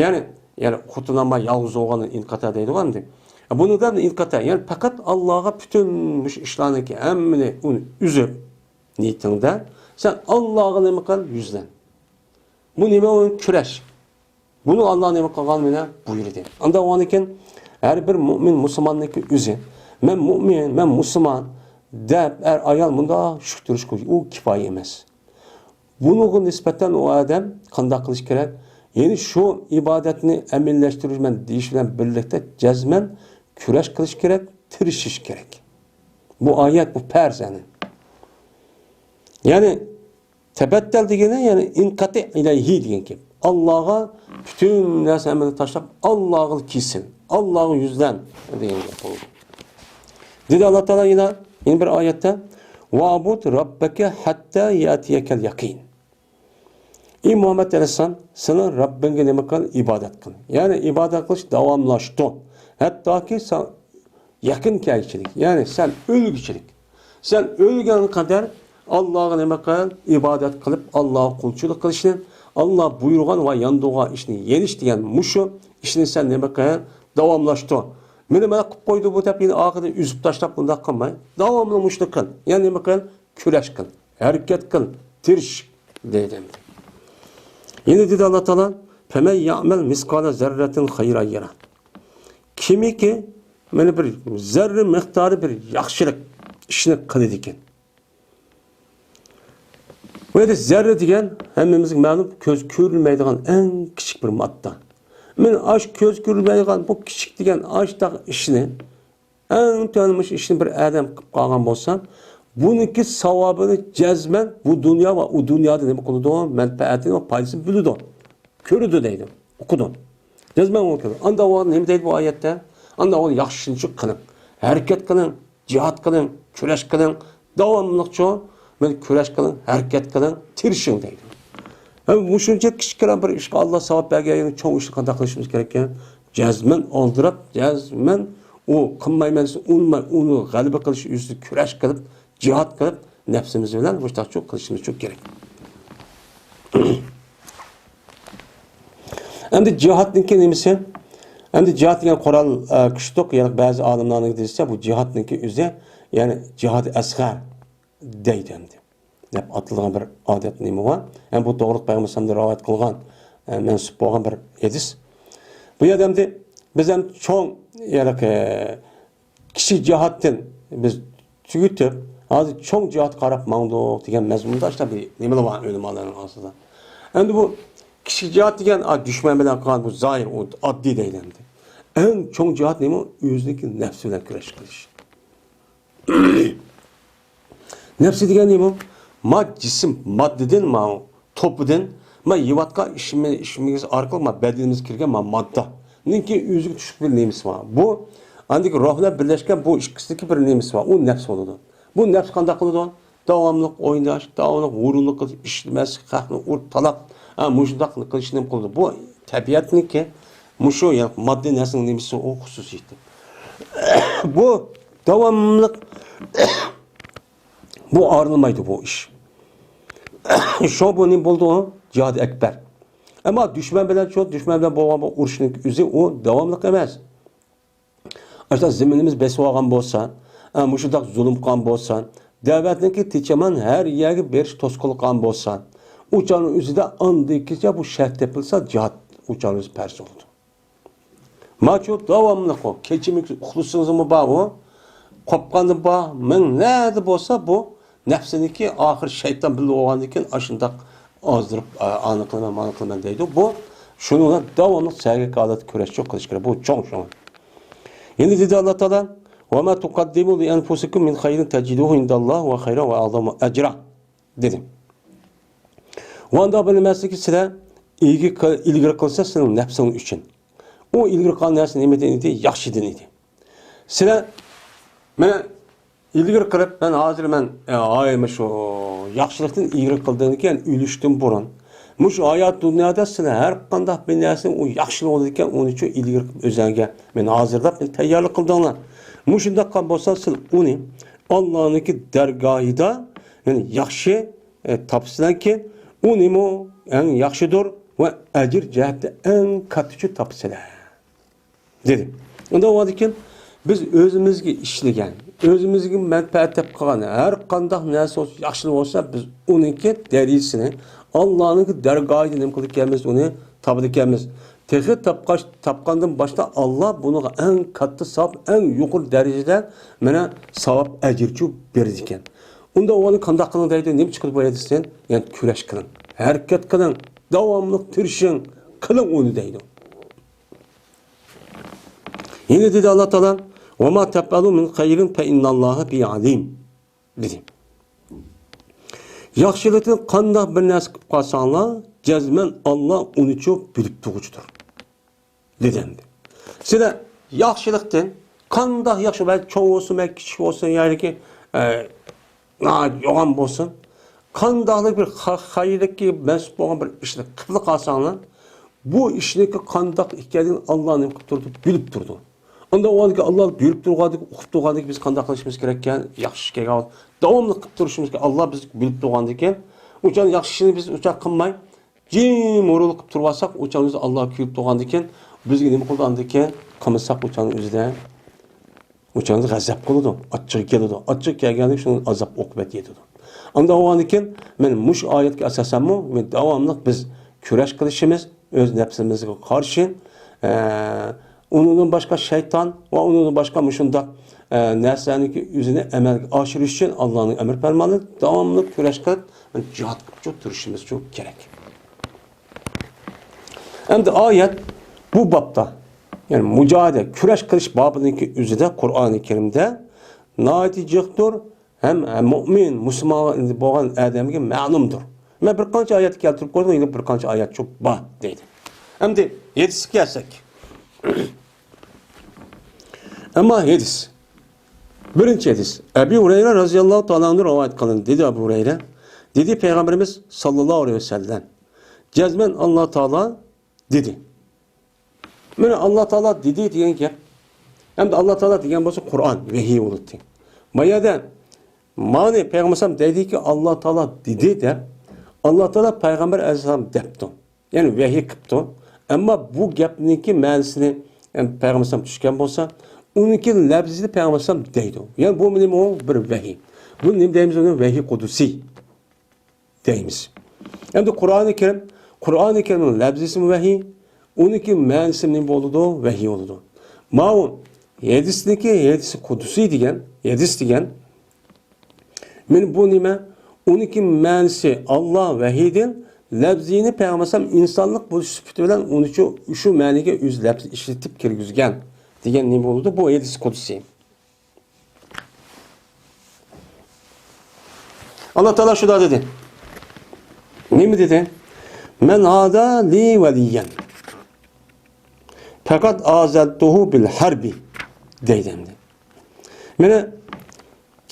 يەنى، يەنى خوتۇن ئالما يالغۇز بولغاننى ئىنقىتا دەيدىغۇ ئەمدى. بۇنى دە ئىنقىتا، يەنى پەقەت ئاللاغا پۈتۈن مۇشۇ ئىشلارنىڭكى ھەممىنى ئۇنى ئۈزۈپ نىيىتىڭدە، سەن ئاللاغا نېمە قىل؟ يۈزلەن. بۇ نېمە؟ ئۇ كۈرەش. بۇنى ئاللا نېمە قىلغان؟ مانا بۇيرۇدى. ئاندا ئۇنىڭدىن كېيىن ھەر بىر مۆمىن مۇسۇلماننىڭكى ئۆزى، «مەن مۆمىن، مەن مۇسۇلمان» دەپ ئەر ئايال مۇنداق شۈك تۇرۇش، ئۇ كۇپايە ئەمەس. بۇنىڭغا نىسبەتەن ئۇ ئادەم قانداق قىلىش كېرەك؟ يەنى شۇ ئىبادەتنى ئەمەلىيلەشتۈرىمەن دېيىش بىلەن بىرلىكتە جەزمەن كۈرەش قىلىش كېرەك، تىرىشىش كېرەك. بۇ ئايەت، بۇ پەرز، يەنى. يەنى تەبەتتەل دېگىنى، يەنى ئىنقەتى ئىلەيھى دېگەن گەپ. ئاللاغا پۈتۈن نەرسە ئەمەلنى تاشلاپ، ئاللاغا كېسىل، ئاللاغا يۈزلەن دېگەن گەپ بولىدۇ. دېدى ئاللا تائالا يەنە، يەنە بىر ئايەتتە، «ۋەئبۇد رەببەكە ھەتتا يەئتىيەكەل يەقىن.» ئى مۇھەممەد ئەلەيھىسسالام، سېنىڭ رەببىڭگە نېمە قىل؟ ئىبادەت قىل. يەنى ئىبادەت قىلىش داۋاملاشتۇر. ھەتتاكى سەن يېقىن كەلگۈچىلىك، يەنى سەن ئۆلگۈچىلىك. سەن ئۆلگەن قەدەر ئاللاغا نېمە قىل؟ ئىبادەت قىلىپ، ئاللاغا قۇلچىلىق قىلىشنى، ئاللا بۇيرۇغان ۋە ياندۇرغان ئىشنى يېنىش دېگەن مۇشۇ ئىشنى سەن نېمە قىل؟ داۋاملاشتۇر. مېنى مانا قىلىپ قويدى بۇ دەپ، يەنە ئاخىرىدا ئۈزۈپ تاشلاپ بۇنداق قىلماي. داۋاملىق مۇشۇنى قىل. يەنە نېمە قىل؟ كۈرەش قىل، ھەرىكەت قىل، تىرىش، دەيدۇ. يەنە دېدى ئاللا تائالا، فَمَنْ يَعْمَلْ مِثْقَالَ ذَرَّةٍ خَيْرًا يَرَهُ. كىمكى مانا بىر زەررە مىقدارى بىر ياخشىلىق ئىشنى قىلىدىكەن. بۇ يەردە زەررە دېگەن ھەممىمىزگە مەلۇم، كۆز كۆرۈلمەيدىغان ئەڭ كىچىك بىر ماددا. مانا ئاش كۆز كۆرۈلمەيدىغان بۇ كىچىك دېگەن ئاشتاق ئىشنى، ئەڭ تۆۋەن مۇشۇ ئىشنى بىر ئادەم قىلىپ قالغان بولسا، بۇنىڭكى ساۋابىنى جەزمەن بۇ دۇنيا ۋە ئۇ دۇنيادا نېمە قىلىدۇ؟ مەنپەئەتىنى ۋە پايدىسىنى بىلىدۇ، كۆرىدۇ دەيدۇ، ئۇقىدۇ. جەزمەن ئۇ كۆرىدۇ. ئاندا ئۇ نېمە دەيدۇ بۇ ئايەتتە؟ ئاندا ئۇ ياخشى ئىشنى قىلىڭ، ھەرىكەت قىلىڭ، جىھاد قىلىڭ، كۈرەش قىلىڭ، داۋاملىقچۇ مانا كۈرەش قىلىڭ، ھەرىكەت قىلىڭ، تىرىشىڭ دەيدۇ. ھەم مۇشۇنچە كىچىككىنە بىر ئىشقا ئاللا ساۋاب بەرگەن يەرنى چوڭ ئىشنى قانداق قىلىشىمىز كېرەككەن؟ جەزمەن ئالدىراپ، جەزمەن ئۇ قىلمايمەن دېسە، ئۇنىماي، ئۇنى غەلىبە قىلىش يۈزىسىدە كۈرەش قىلىپ، جىھاد قىلىپ، نەپسىمىز بىلەن مۇشۇنداقچۇ قىلىشىمىزچۇ كېرەك. ئەمدى جىھادنىڭكى نېمىسى؟ ئەمدى جىھاد دېگەن قورال، ئە، كۈچلۈك، يەنى بەزى ئالىملارنىڭ دېيىشىچە، بۇ جىھادنىڭكى ئۆزى، يەنى جىھاد ئەسغەر دەيدۇ ئەمدى، دەپ ئاتىلىدىغان بىر ئادەت نېمە بار. ھەم بۇ توغرىلىق پەيغەمبەر ئەلەيھىسسالام رىۋايەت قىلغان، ئە، مەنسۇپ بولغان بىر ھەدىس. بۇ يەردە ئەمدى بىز ھەم چوڭ، يەنى، ئە، كىچىك جىھادتىن بىز تۈگىتىپ، ھازىر چوڭ جىھادقا قاراپ ماڭدۇق دېگەن مەزمۇندا شۇنداق بىر نېمىلەر بار ئۆلىمالارنىڭ ئارىسىدا. ئەمدى بۇ كىچىك جىھاد دېگەن، ئا، دۈشمەن بىلەن قىلغان بۇ زاھىر، ئۇ ئاددىي دەيلى ئەمدى. ئەڭ چوڭ جىھاد نېمە؟ ئۆزىنىڭكى نەپسى بىلەن كۈرەش قىلىش. نەپسى دېگەن نېمە؟ ما جىسىم، ماددىدىن، ما توپىدىن، ما يەۋاتقان ئىچىمىز، ئىچىمىز ئارقىلىق ما بەدىنىمىزگە كىرگەن ما ماددانىڭكى ئۆزىگە تۇشلۇق بىر نېمىسى بار. بۇ ئاندىكى روھ بىلەن بىرلەشكەن بۇ ئىككىسىدىكى بىر نېمىسى بار. ئۇ نەپس بولىدۇ. بۇ نەپس قانداق قىلىدۇ؟ داۋاملىق ئويناش، داۋاملىق ھۇرۇنلۇق قىلىپ، ئىشلىمەسلىك، خەقنى ئۇرۇپ تالاپ، ھە، مۇشۇنداق قىلىش نېمە قىلىدۇ؟ بۇ تەبىئەتنىڭكى مۇشۇ، يەنى ماددىي نەرسىنىڭ نېمىسى، ئۇ خۇسۇسىيىتى. بۇ داۋاملىق بۇ ئايرىلمايدۇ بۇ ئىش. شۇ بۇ نېمە بولىدۇ؟ جىھاد ئەكبەر. ئەمما دۈشمەن بىلەن شۇ، دۈشمەن بىلەن بولغان بۇ ئۇرۇشنىڭ ئۆزى ئۇ داۋاملىق ئەمەس. ئاشۇنداق زېمىنىمىز بېسىۋالغان بولسا، ئە، مۇشۇنداق زۇلۇم قىلغان بولسا، دەۋەتنىڭكى تېچەمان ھەر يەرگە بېرىش توسقۇنلۇق قىلغان بولسا، ئۇ چاغنىڭ ئۆزىدە ئاندىكىچە بۇ شەرت تېپىلسا، جىھاد ئۇ چاغنىڭ ئۆزى پەرز بولىدۇ. ماچۇ داۋاملىق ئۇ. كېچىمۇ ئۇخلىسىڭىزمۇ بار ئۇ. قوپقاندا بار، مىڭ نەدە بولسا بۇ نەپسىنىڭكى ئاخىر شەيتان بىللە بولغاندىكىن ئاشۇنداق ئازدۇرۇپ، ئا، ئانى قىلىمەن، مانى قىلىمەن دەيدۇ. بۇ شۇنىڭ بىلەن داۋاملىق سەگەك ھالەتتە كۈرەشچۇ قىلىش كېرەك. بۇ چوڭ شۇڭا. يەنە دېدى ئاللا تائالا، «وَمَا تُقَدِّمُوا لِأَنفُسِكُمْ مِنْ خَيْرٍ تَجِدُوهُ عِنْدَ اللَّهِ هُوَ خَيْرًا وَأَعْظَمَ أَجْرًا» دېدى. ۋانداق بىر نېمە ئەمەسكى، سىلەر ئىلگىرى قىل-، ئىلگىرى قىلسا سىلەرنىڭ نەپسىڭلار ئۈچۈن. ئۇ ئىلگىرى قىلغان نەرسە نېمىدىن ئىدى؟ ياخشىدىن ئىدى. سىلەر مانا ئىلگىرى قىلىپ، مەن ھازىر مەن، ئە، ھاي، مۇشۇ ياخشىلىقتىن ئىلگىرى قىلدىڭكەن، ئۆلۈشتىن بۇرۇن. مۇشۇ ھايات دۇنيادا سىلەر ھەر قانداق بىر نەرسىنى ئۇ ياخشىلىق بولىدىكەن، ئۇنى شۇ ئىلگىرى قىلىپ ئۆزەڭگە مەن ھازىرلاپ مەن تەييارلىق قىلدىڭلار. مۇشۇنداق قىلغان بولسا سىلەر ئۇنى ئاللانىڭكى دەرگاھىدا، يەنى ياخشى، ئە، تاپىسىلەركى، ئۇنىمۇ ئەڭ ياخشىدۇر ۋە ئەجىر جەھەتتە ئەڭ كاتتىچۇ تاپىسىلەر. دېدى. ئۇنداق بولغاندىكىن، بىز ئۆزىمىزگە ئىشلىگەن، ئۆزىمىزگە مەنپەئەت دەپ قىلغان ھەر قانداق نەرسە بولسا، ياخشىلىق بولسا، بىز ئۇنىڭكى دەرىجىسىنى، ئاللانىڭكى دەرگاھىدا نېمە قىلىدىكەنمىز، ئۇنى تاپىدىكەنمىز. تېخى تاپقاچ-، تاپقاندىن باشتا، ئاللا بۇنىڭغا ئەڭ كاتتا ساۋاب، ئەڭ يۇقىرى دەرىجىدە مانا ساۋاب ئەجىرچۇ بېرىدىكەن. ئۇنداق بولغاندا قانداق قىلىڭ دەيدۇ، نېمە چىقىدۇ بۇ ھەدىستىن؟ يەنى كۈرەش قىلىڭ، ھەرىكەت قىلىڭ، داۋاملىق تىرىشىڭ، قىلىڭ ئۇنى دەيدۇ. يەنە دېدى ئاللا تائالا، «وَمَا تَفْعَلُوا مِنْ خَيْرٍ فَإِنَّ اللَّهَ بِهِ عَلِيمٌ» دېدى. ياخشىلىقتىن قانداق بىر نەرسە قىلىپ قالساڭلار، جەزمەن ئاللا ئۇنىچۇ بىلىپ تۇرغۇچىدۇر، دېدى ئەمدى. سىلەر ياخشىلىقتىن قانداق ياخشى، مەن چوڭ بولسۇن، مەن كىچىك بولسۇن، ياكى، ئە، ناھايىتى يوغان بولسۇن، قانداقلا بىر خا-، خەيرلىككە مەنسۇپ بولغان بىر ئىشنى قىپلا قالساڭلار، بۇ ئىشنىڭكى قانداق ئىكەنلىكىنى ئاللا نېمە قىلىپ تۇرىدۇ؟ بىلىپ تۇرىدۇ. ئۇنداق بولغاندىكىن، ئاللا بىلىپ تۇرغاندىكىن، ئۇقۇپ تۇرغاندىكىن بىز قانداق قىلىشىمىز كېرەككەن؟ ياخشى ئىش كەلگەن داۋاملىق قىلىپ تۇرۇشىمىز كېرەك. ئاللا بىز بىلىپ تۇرغاندىكىن، ئۇچان ياخشى ئىشنى بىز ئۇچان قىلماي، جىم ھۇرۇلۇق قىلىپ تۇرۇۋالساق، ئۇچان ئۆزى ئاللا كۈلۈپ تۇرغاندىكىن، بىزگە نېمە قىلىدۇ ئاندىكىن؟ قىلمىساق ئۇچان ئۆزىدە. ئۇچان غەزەپ قىلىدۇ، ئاچچىقى كېلىدۇ. ئاچچىقى كەلگەندىن شۇنىڭ ئازاب ئوقۇبەت يېتىدۇ. ئانداق بولغاندىكىن، مەن مۇشۇ ئايەتكە ئاساسەنمۇ، مەن داۋاملىق بىز كۈرەش قىلىشىمىز، ئۆز نەپسىمىزگە قارشى، ئە، ئۇنىڭدىن باشقا شەيتان ۋە ئۇنىڭدىن باشقا مۇشۇنداق، ئە، نەرسىلەرنىڭكى ئۆزىنى ئەمەلگە ئاشۇرۇش ئۈچۈن ئاللانىڭ ئەمر پەرمانىنى داۋاملىق كۈرەش قىلىپ، جىھاد قىلىپ تۇرۇشىمىز كېرەك. ئەمدى ئايەت بۇ بابتا، يەنى مۇجاھىدە، كۈرەش قىلىش بابىنىڭكى ئۆزىدە قۇرئانى كەرىمدە ناھايىتى جىقتۇر، ھەم، ھەم مۇئمىن، مۇسۇلمان بولغان ئادەمگە مەلۇمدۇر. مەن بىر قانچە ئايەت كەلتۈرۈپ قويدۇم، يەنە بىر قانچە ئايەت شۇ بار دەيدۇ. ئەمدى ھەدىسكە كەلسەك. ئەمما ھەدىس. بىرىنچى ھەدىس. ئەبى ھۇرەيرە رەزىياللاھۇ تائالا ئەنھۇ رىۋايەت قىلىندى. دېدى ئەبۇ ھۇرەيرە. دېدى پەيغەمبىرىمىز ساللاللاھۇ ئەلەيھى ۋەسەللەم. جەزمەن ئاللا تائالا دېدى. مانا ئاللا تائالا دېدى دېگەن گەپ. ئەمدى ئاللا تائالا دېگەن بولسا قۇرئان، ۋەھىي بولاتتى. ما يەردە مانى پەيغەمبەر ئەلەيھىسسالام دەيدىكى، ئاللا تائالا دېدى دەپ، ئاللا تائالا پەيغەمبەر ئەلەيھىسسالام دەپتۇ. يەنى ۋەھىي قىپتۇ. ئەمما بۇ گەپنىڭكى مەنىسىنى، ئەم، پەيغەمبەر ئەلەيھىسسالام چۈشكەن بولسا، ئۇنىڭكى لەپزىنى پەيغەمبەر ئەلەيھىسسالام دەيدۇ. يەنى بۇ نېمە ئۇ؟ بىر ۋەھىي. بۇ نېمە دەيمىز ئۇنى؟ ۋەھىي قۇدسىي دەيمىز. ئەمدى قۇرئانى كەرىم، قۇرئانى كەرىمنىڭ لەپزىسىمۇ ۋەھىي، ئۇنىڭكى مەنىسى نېمە بولىدۇ؟ ۋەھىي بولىدۇ. ماۋۇ ھەدىسنىڭكى ھەدىسى قۇدسىي دېگەن، ھەدىس دېگەن، مانا بۇ نېمە؟ ئۇنىڭكى مەنىسى ئاللا ۋەھىيدىن، لەپزىنى پەيغەمبەر ئەلەيھىسسالام ئىنسانلىق بولۇش سۈپىتى بىلەن ئۇنى شۇ، شۇ مەنىگە ئۆزى لەپز ئىشلىتىپ كىرگۈزگەن دېگەن نېمە بولىدۇ؟ بۇ ھەدىس قۇدسىي. ئاللا تائالا شۇنداق دېدى. نېمە دېدى؟ مەن ئادى لى ۋەلىيەن پەقەد ئازەنتۇھۇ بىل ھەربى دەيدۇ ئەمدى. مانا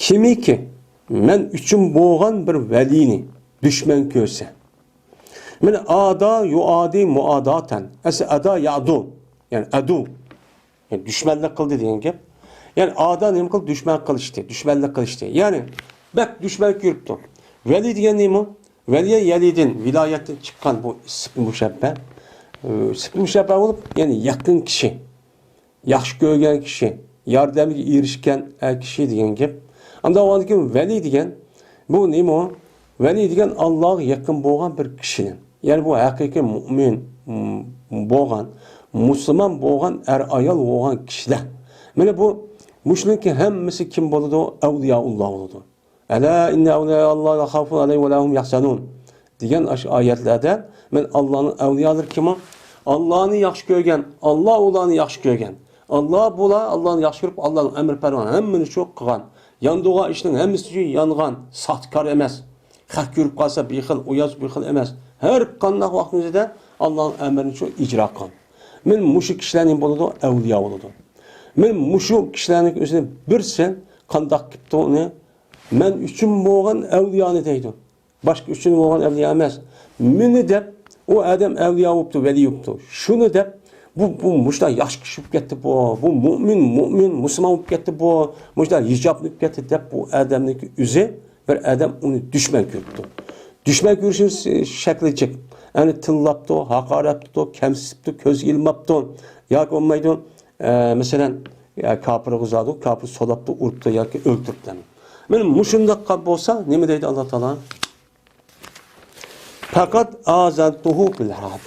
كىمكى مەن ئۈچۈن بولغان بىر ۋەلىينى دۈشمەن كۆرسە. مانا ئادا يۇئادى مۇئاداتەن. ئەسلى ئادا يەئدۇ. يەنى ئەدۇ. يەنى دۈشمەنلىك قىلدى دېگەن گەپ. يەنى ئادا نېمە قىلدى؟ دۈشمەن قىلىشتى، دۈشمەنلىك قىلىشتى. يەنى بەك دۈشمەن كۆرۈپتۇ. ۋەلىي دېگەن نېمە؟ ۋەلىيە يەلىدىن، ۋىلايەتتىن چىققان بۇ ئىسم مۇشەببە. ئى، ئىسم مۇشەببە بولۇپ، يەنى يېقىن كىشى، ياخشى كۆرگەن كىشى، ياردەمگە ئېرىشكەن ئەر كىشى دېگەن گەپ. ئانداق بولغاندىكىن ۋەلىي دېگەن، بۇ نېمە ئۇ؟ ۋەلىي دېگەن ئاللاغا يېقىن بولغان بىر كىشىنى. يەنى بۇ ھەقىقىي مۇئمىن، م-، بولغان، مۇسۇلمان بولغان ئەر-ئايال بولغان كىشىلەر. مانا بۇ، مۇشۇنىڭكى ھەممىسى كىم بولىدۇ؟ ئەۋلىيائۇللا بولىدۇ. ئەلا ئىننە ئەۋلىيائاللاھى لا خاۋفۇن ئەلەيھىم ۋە لا ھۇم يەھزەنۇن دېگەن ئاشۇ ئايەتلەردە مەن ئاللانىڭ ئەۋلىيالىرى كىم ئۇ؟ ئاللانى ياخشى كۆرگەن، ئاللا ئۇلارنى ياخشى كۆرگەن. ئاللا بۇلار ئاللانى ياخشى كۆرۈپ، ئاللانىڭ ئەمر پەرمان ھەممىنى شۇ قىلغان. يانىدىغان ئىشنىڭ ھەممىسى ئۈچۈن يانغان، ساختىكار ئەمەس. خەق كۆرۈپ قالسا بىخىل، ئۇ ياز بىخىل ئەمەس. ھەر قانداق ۋاقىتنىڭ ئۆزىدە ئاللانىڭ ئەمرىنى شۇ ئىجرا قىلغان. مەن مۇشۇ كىشىلەر نېمە بولىدۇ؟ ئەۋلىيا بولىدۇ. مەن مۇشۇ كىشىلەرنىڭ ئۆزىنى بىرسى قانداق قىپتۇ ئۇنى؟ مەن ئۈچۈن بولغان ئەۋلىيانى دەيدۇ. باشقا ئۈچۈن بولغان ئەۋلىيا ئەمەس. مېنى دەپ، ئۇ ئادەم ئەۋلىيا بوپتۇ، ۋەلىي بوپتۇ. شۇنى دەپ، بۇ، بۇ مۇشۇنداق ياخشى كىشى بولۇپ كەتتى بۇ، بۇ مۇئمىن، مۇئمىن، مۇسۇلمان بولۇپ كەتتى بۇ، مۇشۇنداق ھىجابلىنىپ كەتتى دەپ، بۇ ئادەمنىڭ ئۆزى بىر ئادەم ئۇنى دۈشمەن كۆرۈپتۇ. دۈشمەن كۆرۈشنىڭ شەكلى جىق. يەنى تىللاپتۇ، ھاقارەت قىپتۇ، كەمسىتىپتۇ، كۆزگە ئىلماپتۇ. ياكى بولمايدۇ، ئە، مەسىلەن، يا كاپىرغا زادۇ، كاپىر سولاپتۇ، ئۇرۇپتۇ ياكى ئۆلتۈرۈپتۇ. مانا مۇشۇنداق بولسا، نېمە دەيدۇ ئاللا تائالا؟ پەقەت ئازەنتۇھۇ بىل ھەرب.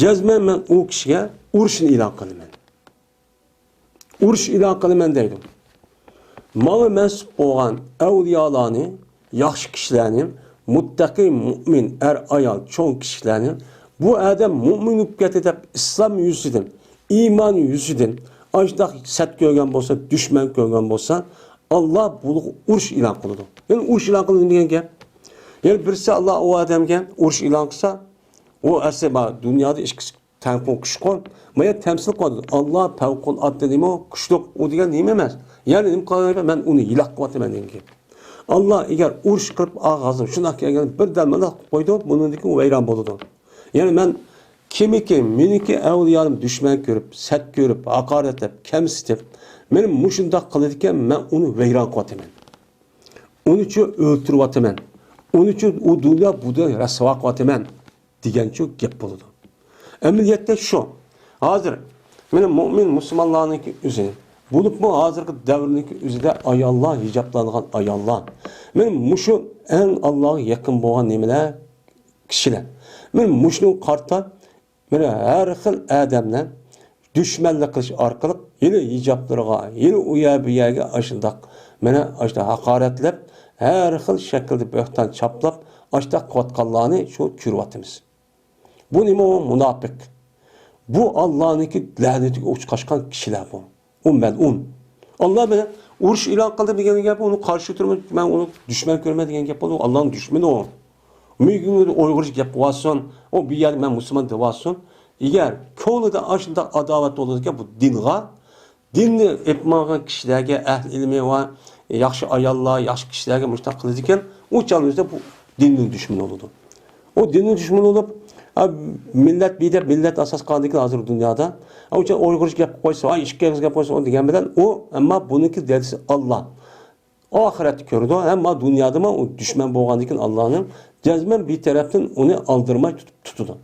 جەزمەن مەن ئۇ كىشىگە ئۇرۇشنى ئېلان قىلىمەن. ئۇرۇش ئېلان قىلىمەن دەيدۇ. ماڭا مەنسۇپ بولغان ئەۋلىيالارنى، ياخشى كىشىلەرنى، مۇتتەقىي مۇئمىن ئەر-ئايال، چوڭ كىشىلەرنى، بۇ ئادەم مۇئمىن بولۇپ كەتتى دەپ ئىسلام يۈزىدىن، ئىمان يۈزىدىن ئاشۇنداق سەت كۆرگەن بولسا، دۈشمەن كۆرگەن بولسا، ئاللا بۇلارغا ئۇرۇش ئېلان قىلىدۇ. يەنى ئۇرۇش ئېلان قىلىدۇ دېگەن گەپ. يەنى بىرسى ئاللا ئۇ ئادەمگە ئۇرۇش ئېلان قىلسا، ئۇ ئەسلى بار دۇنيادا ئىككىسى تەڭپۇڭ كۈچ-قول. مانا تەمسىل قىلىدۇ. ئاللا پەۋقۇلئاددە نېمە؟ كۈچلۈك. ئۇ دېگەن نېمە ئەمەس. يەنى نېمە قىلغان؟ مەن ئۇنى ھالاك قىلىۋاتىمەن دېگەن گەپ. ئاللا ئەگەر ئۇرۇش قىلىپ، ئاغزىم شۇنداق كەلگەن بىردەم مۇنداق قىلىپ قويدۇ، بۇنىڭدىن كېيىن ئۇ ۋەيران بولىدۇ. يەنى مەن كىمكى مېنىڭكى ئەۋلىيالىرىم دۈشمەن كۆرۈپ، سەت كۆرۈپ، ھاقارەتلەپ، كەمسىتىپ، مېنى مۇشۇنداق قىلىدىكەن، مەن ئۇنى ۋەيران قىلىۋاتىمەن. ئۇنىچۇ ئۆلتۈرۈۋاتىمەن. ئۇنىچۇ ئۇ دۇنيا، بۇ دۇنيا رەسۋا قىلىۋاتىمەن. دېگەنچۇ گەپ بولىدۇ. ئەمەلىيەتتە شۇ. ھازىر مانا مۆمىن مۇسۇلمانلارنىڭكى ئۆزى، بولۇپمۇ ھازىرقى دەۋرنىڭكى ئۆزىدە ئاياللار، ھىجابلانغان ئاياللار، مانا مۇشۇ ئەڭ ئاللاغا يېقىن بولغان نېمىلەر، كىشىلەر. مانا مۇشۇنىڭغا قارىتا مانا ھەر خىل ئادەملەر دۈشمەنلىك قىلىش ئارقىلىق يەنە ھىجابلىرىغا، يەنە ئۇ يەر بۇ يەرگە ئاشۇنداق، مانا ئاشۇنداق ھاقارەتلەپ، ھەر خىل شەكىلدە بۆھتان چاپلاپ، ئاشۇنداق قىلىۋاتقانلارنى شۇ كۆرۈۋاتىمىز. بۇ نېمە ئۇ؟ مۇناپىق. بۇ ئاللانىڭكى لەنىتىگە ئۇچراشقان كىشىلەر بۇ. ئۇ مەلئۇن. ئاللا مانا ئۇرۇش ئېلان قىلدى دېگەن گەپ، ئۇنى قارشى تۇرىمەن، مەن ئۇنى دۈشمەن كۆرىمەن دېگەن گەپ بولىدۇ. ئاللانىڭ دۈشمىنى ئۇ. مېنىڭ ئۇيغۇرچە گەپ قىلىۋاتسۇن، ئۇ بۇ يەردە مەن مۇسۇلمان دەۋاتسۇن. ئەگەر كۆڭلىدە ئاشۇنداق ئاداۋەت بولىدىكەن بۇ دىنغا، دىننى ئېلىپ ماڭغان كىشىلەرگە، ئەھلى ئىلمى ۋە ياخشى ئاياللار، ياخشى كىشىلەرگە مۇشۇنداق قىلىدىكەن، ئۇ چاغدا بۇ دىننىڭ دۈشمىنى بولىدۇ. ئۇ دىننىڭ دۈشمىنى بولۇپ، ئا، مىللەت بىدەپ، مىللەت ئاساس قالدىكەن ھازىر دۇنيادا. ئۇ ئۇيغۇرچە گەپ قىلىپ قويسا، ئاي، ئىككى ئېغىز گەپ قىلسا، ئۇ دېگەن بىلەن ئۇ، ئەمما بۇنىڭكى دەلىلى ئاللا. ئاخىرەتتە كۆرىدۇ، ئەمما دۇنيادىمۇ ئۇ دۈشمەن بولغاندىكىن ئاللانىڭ جەزمەن بىر تەرەپتىن ئۇنى ئالدىرماي تۇتۇپ، تۇتىدۇ.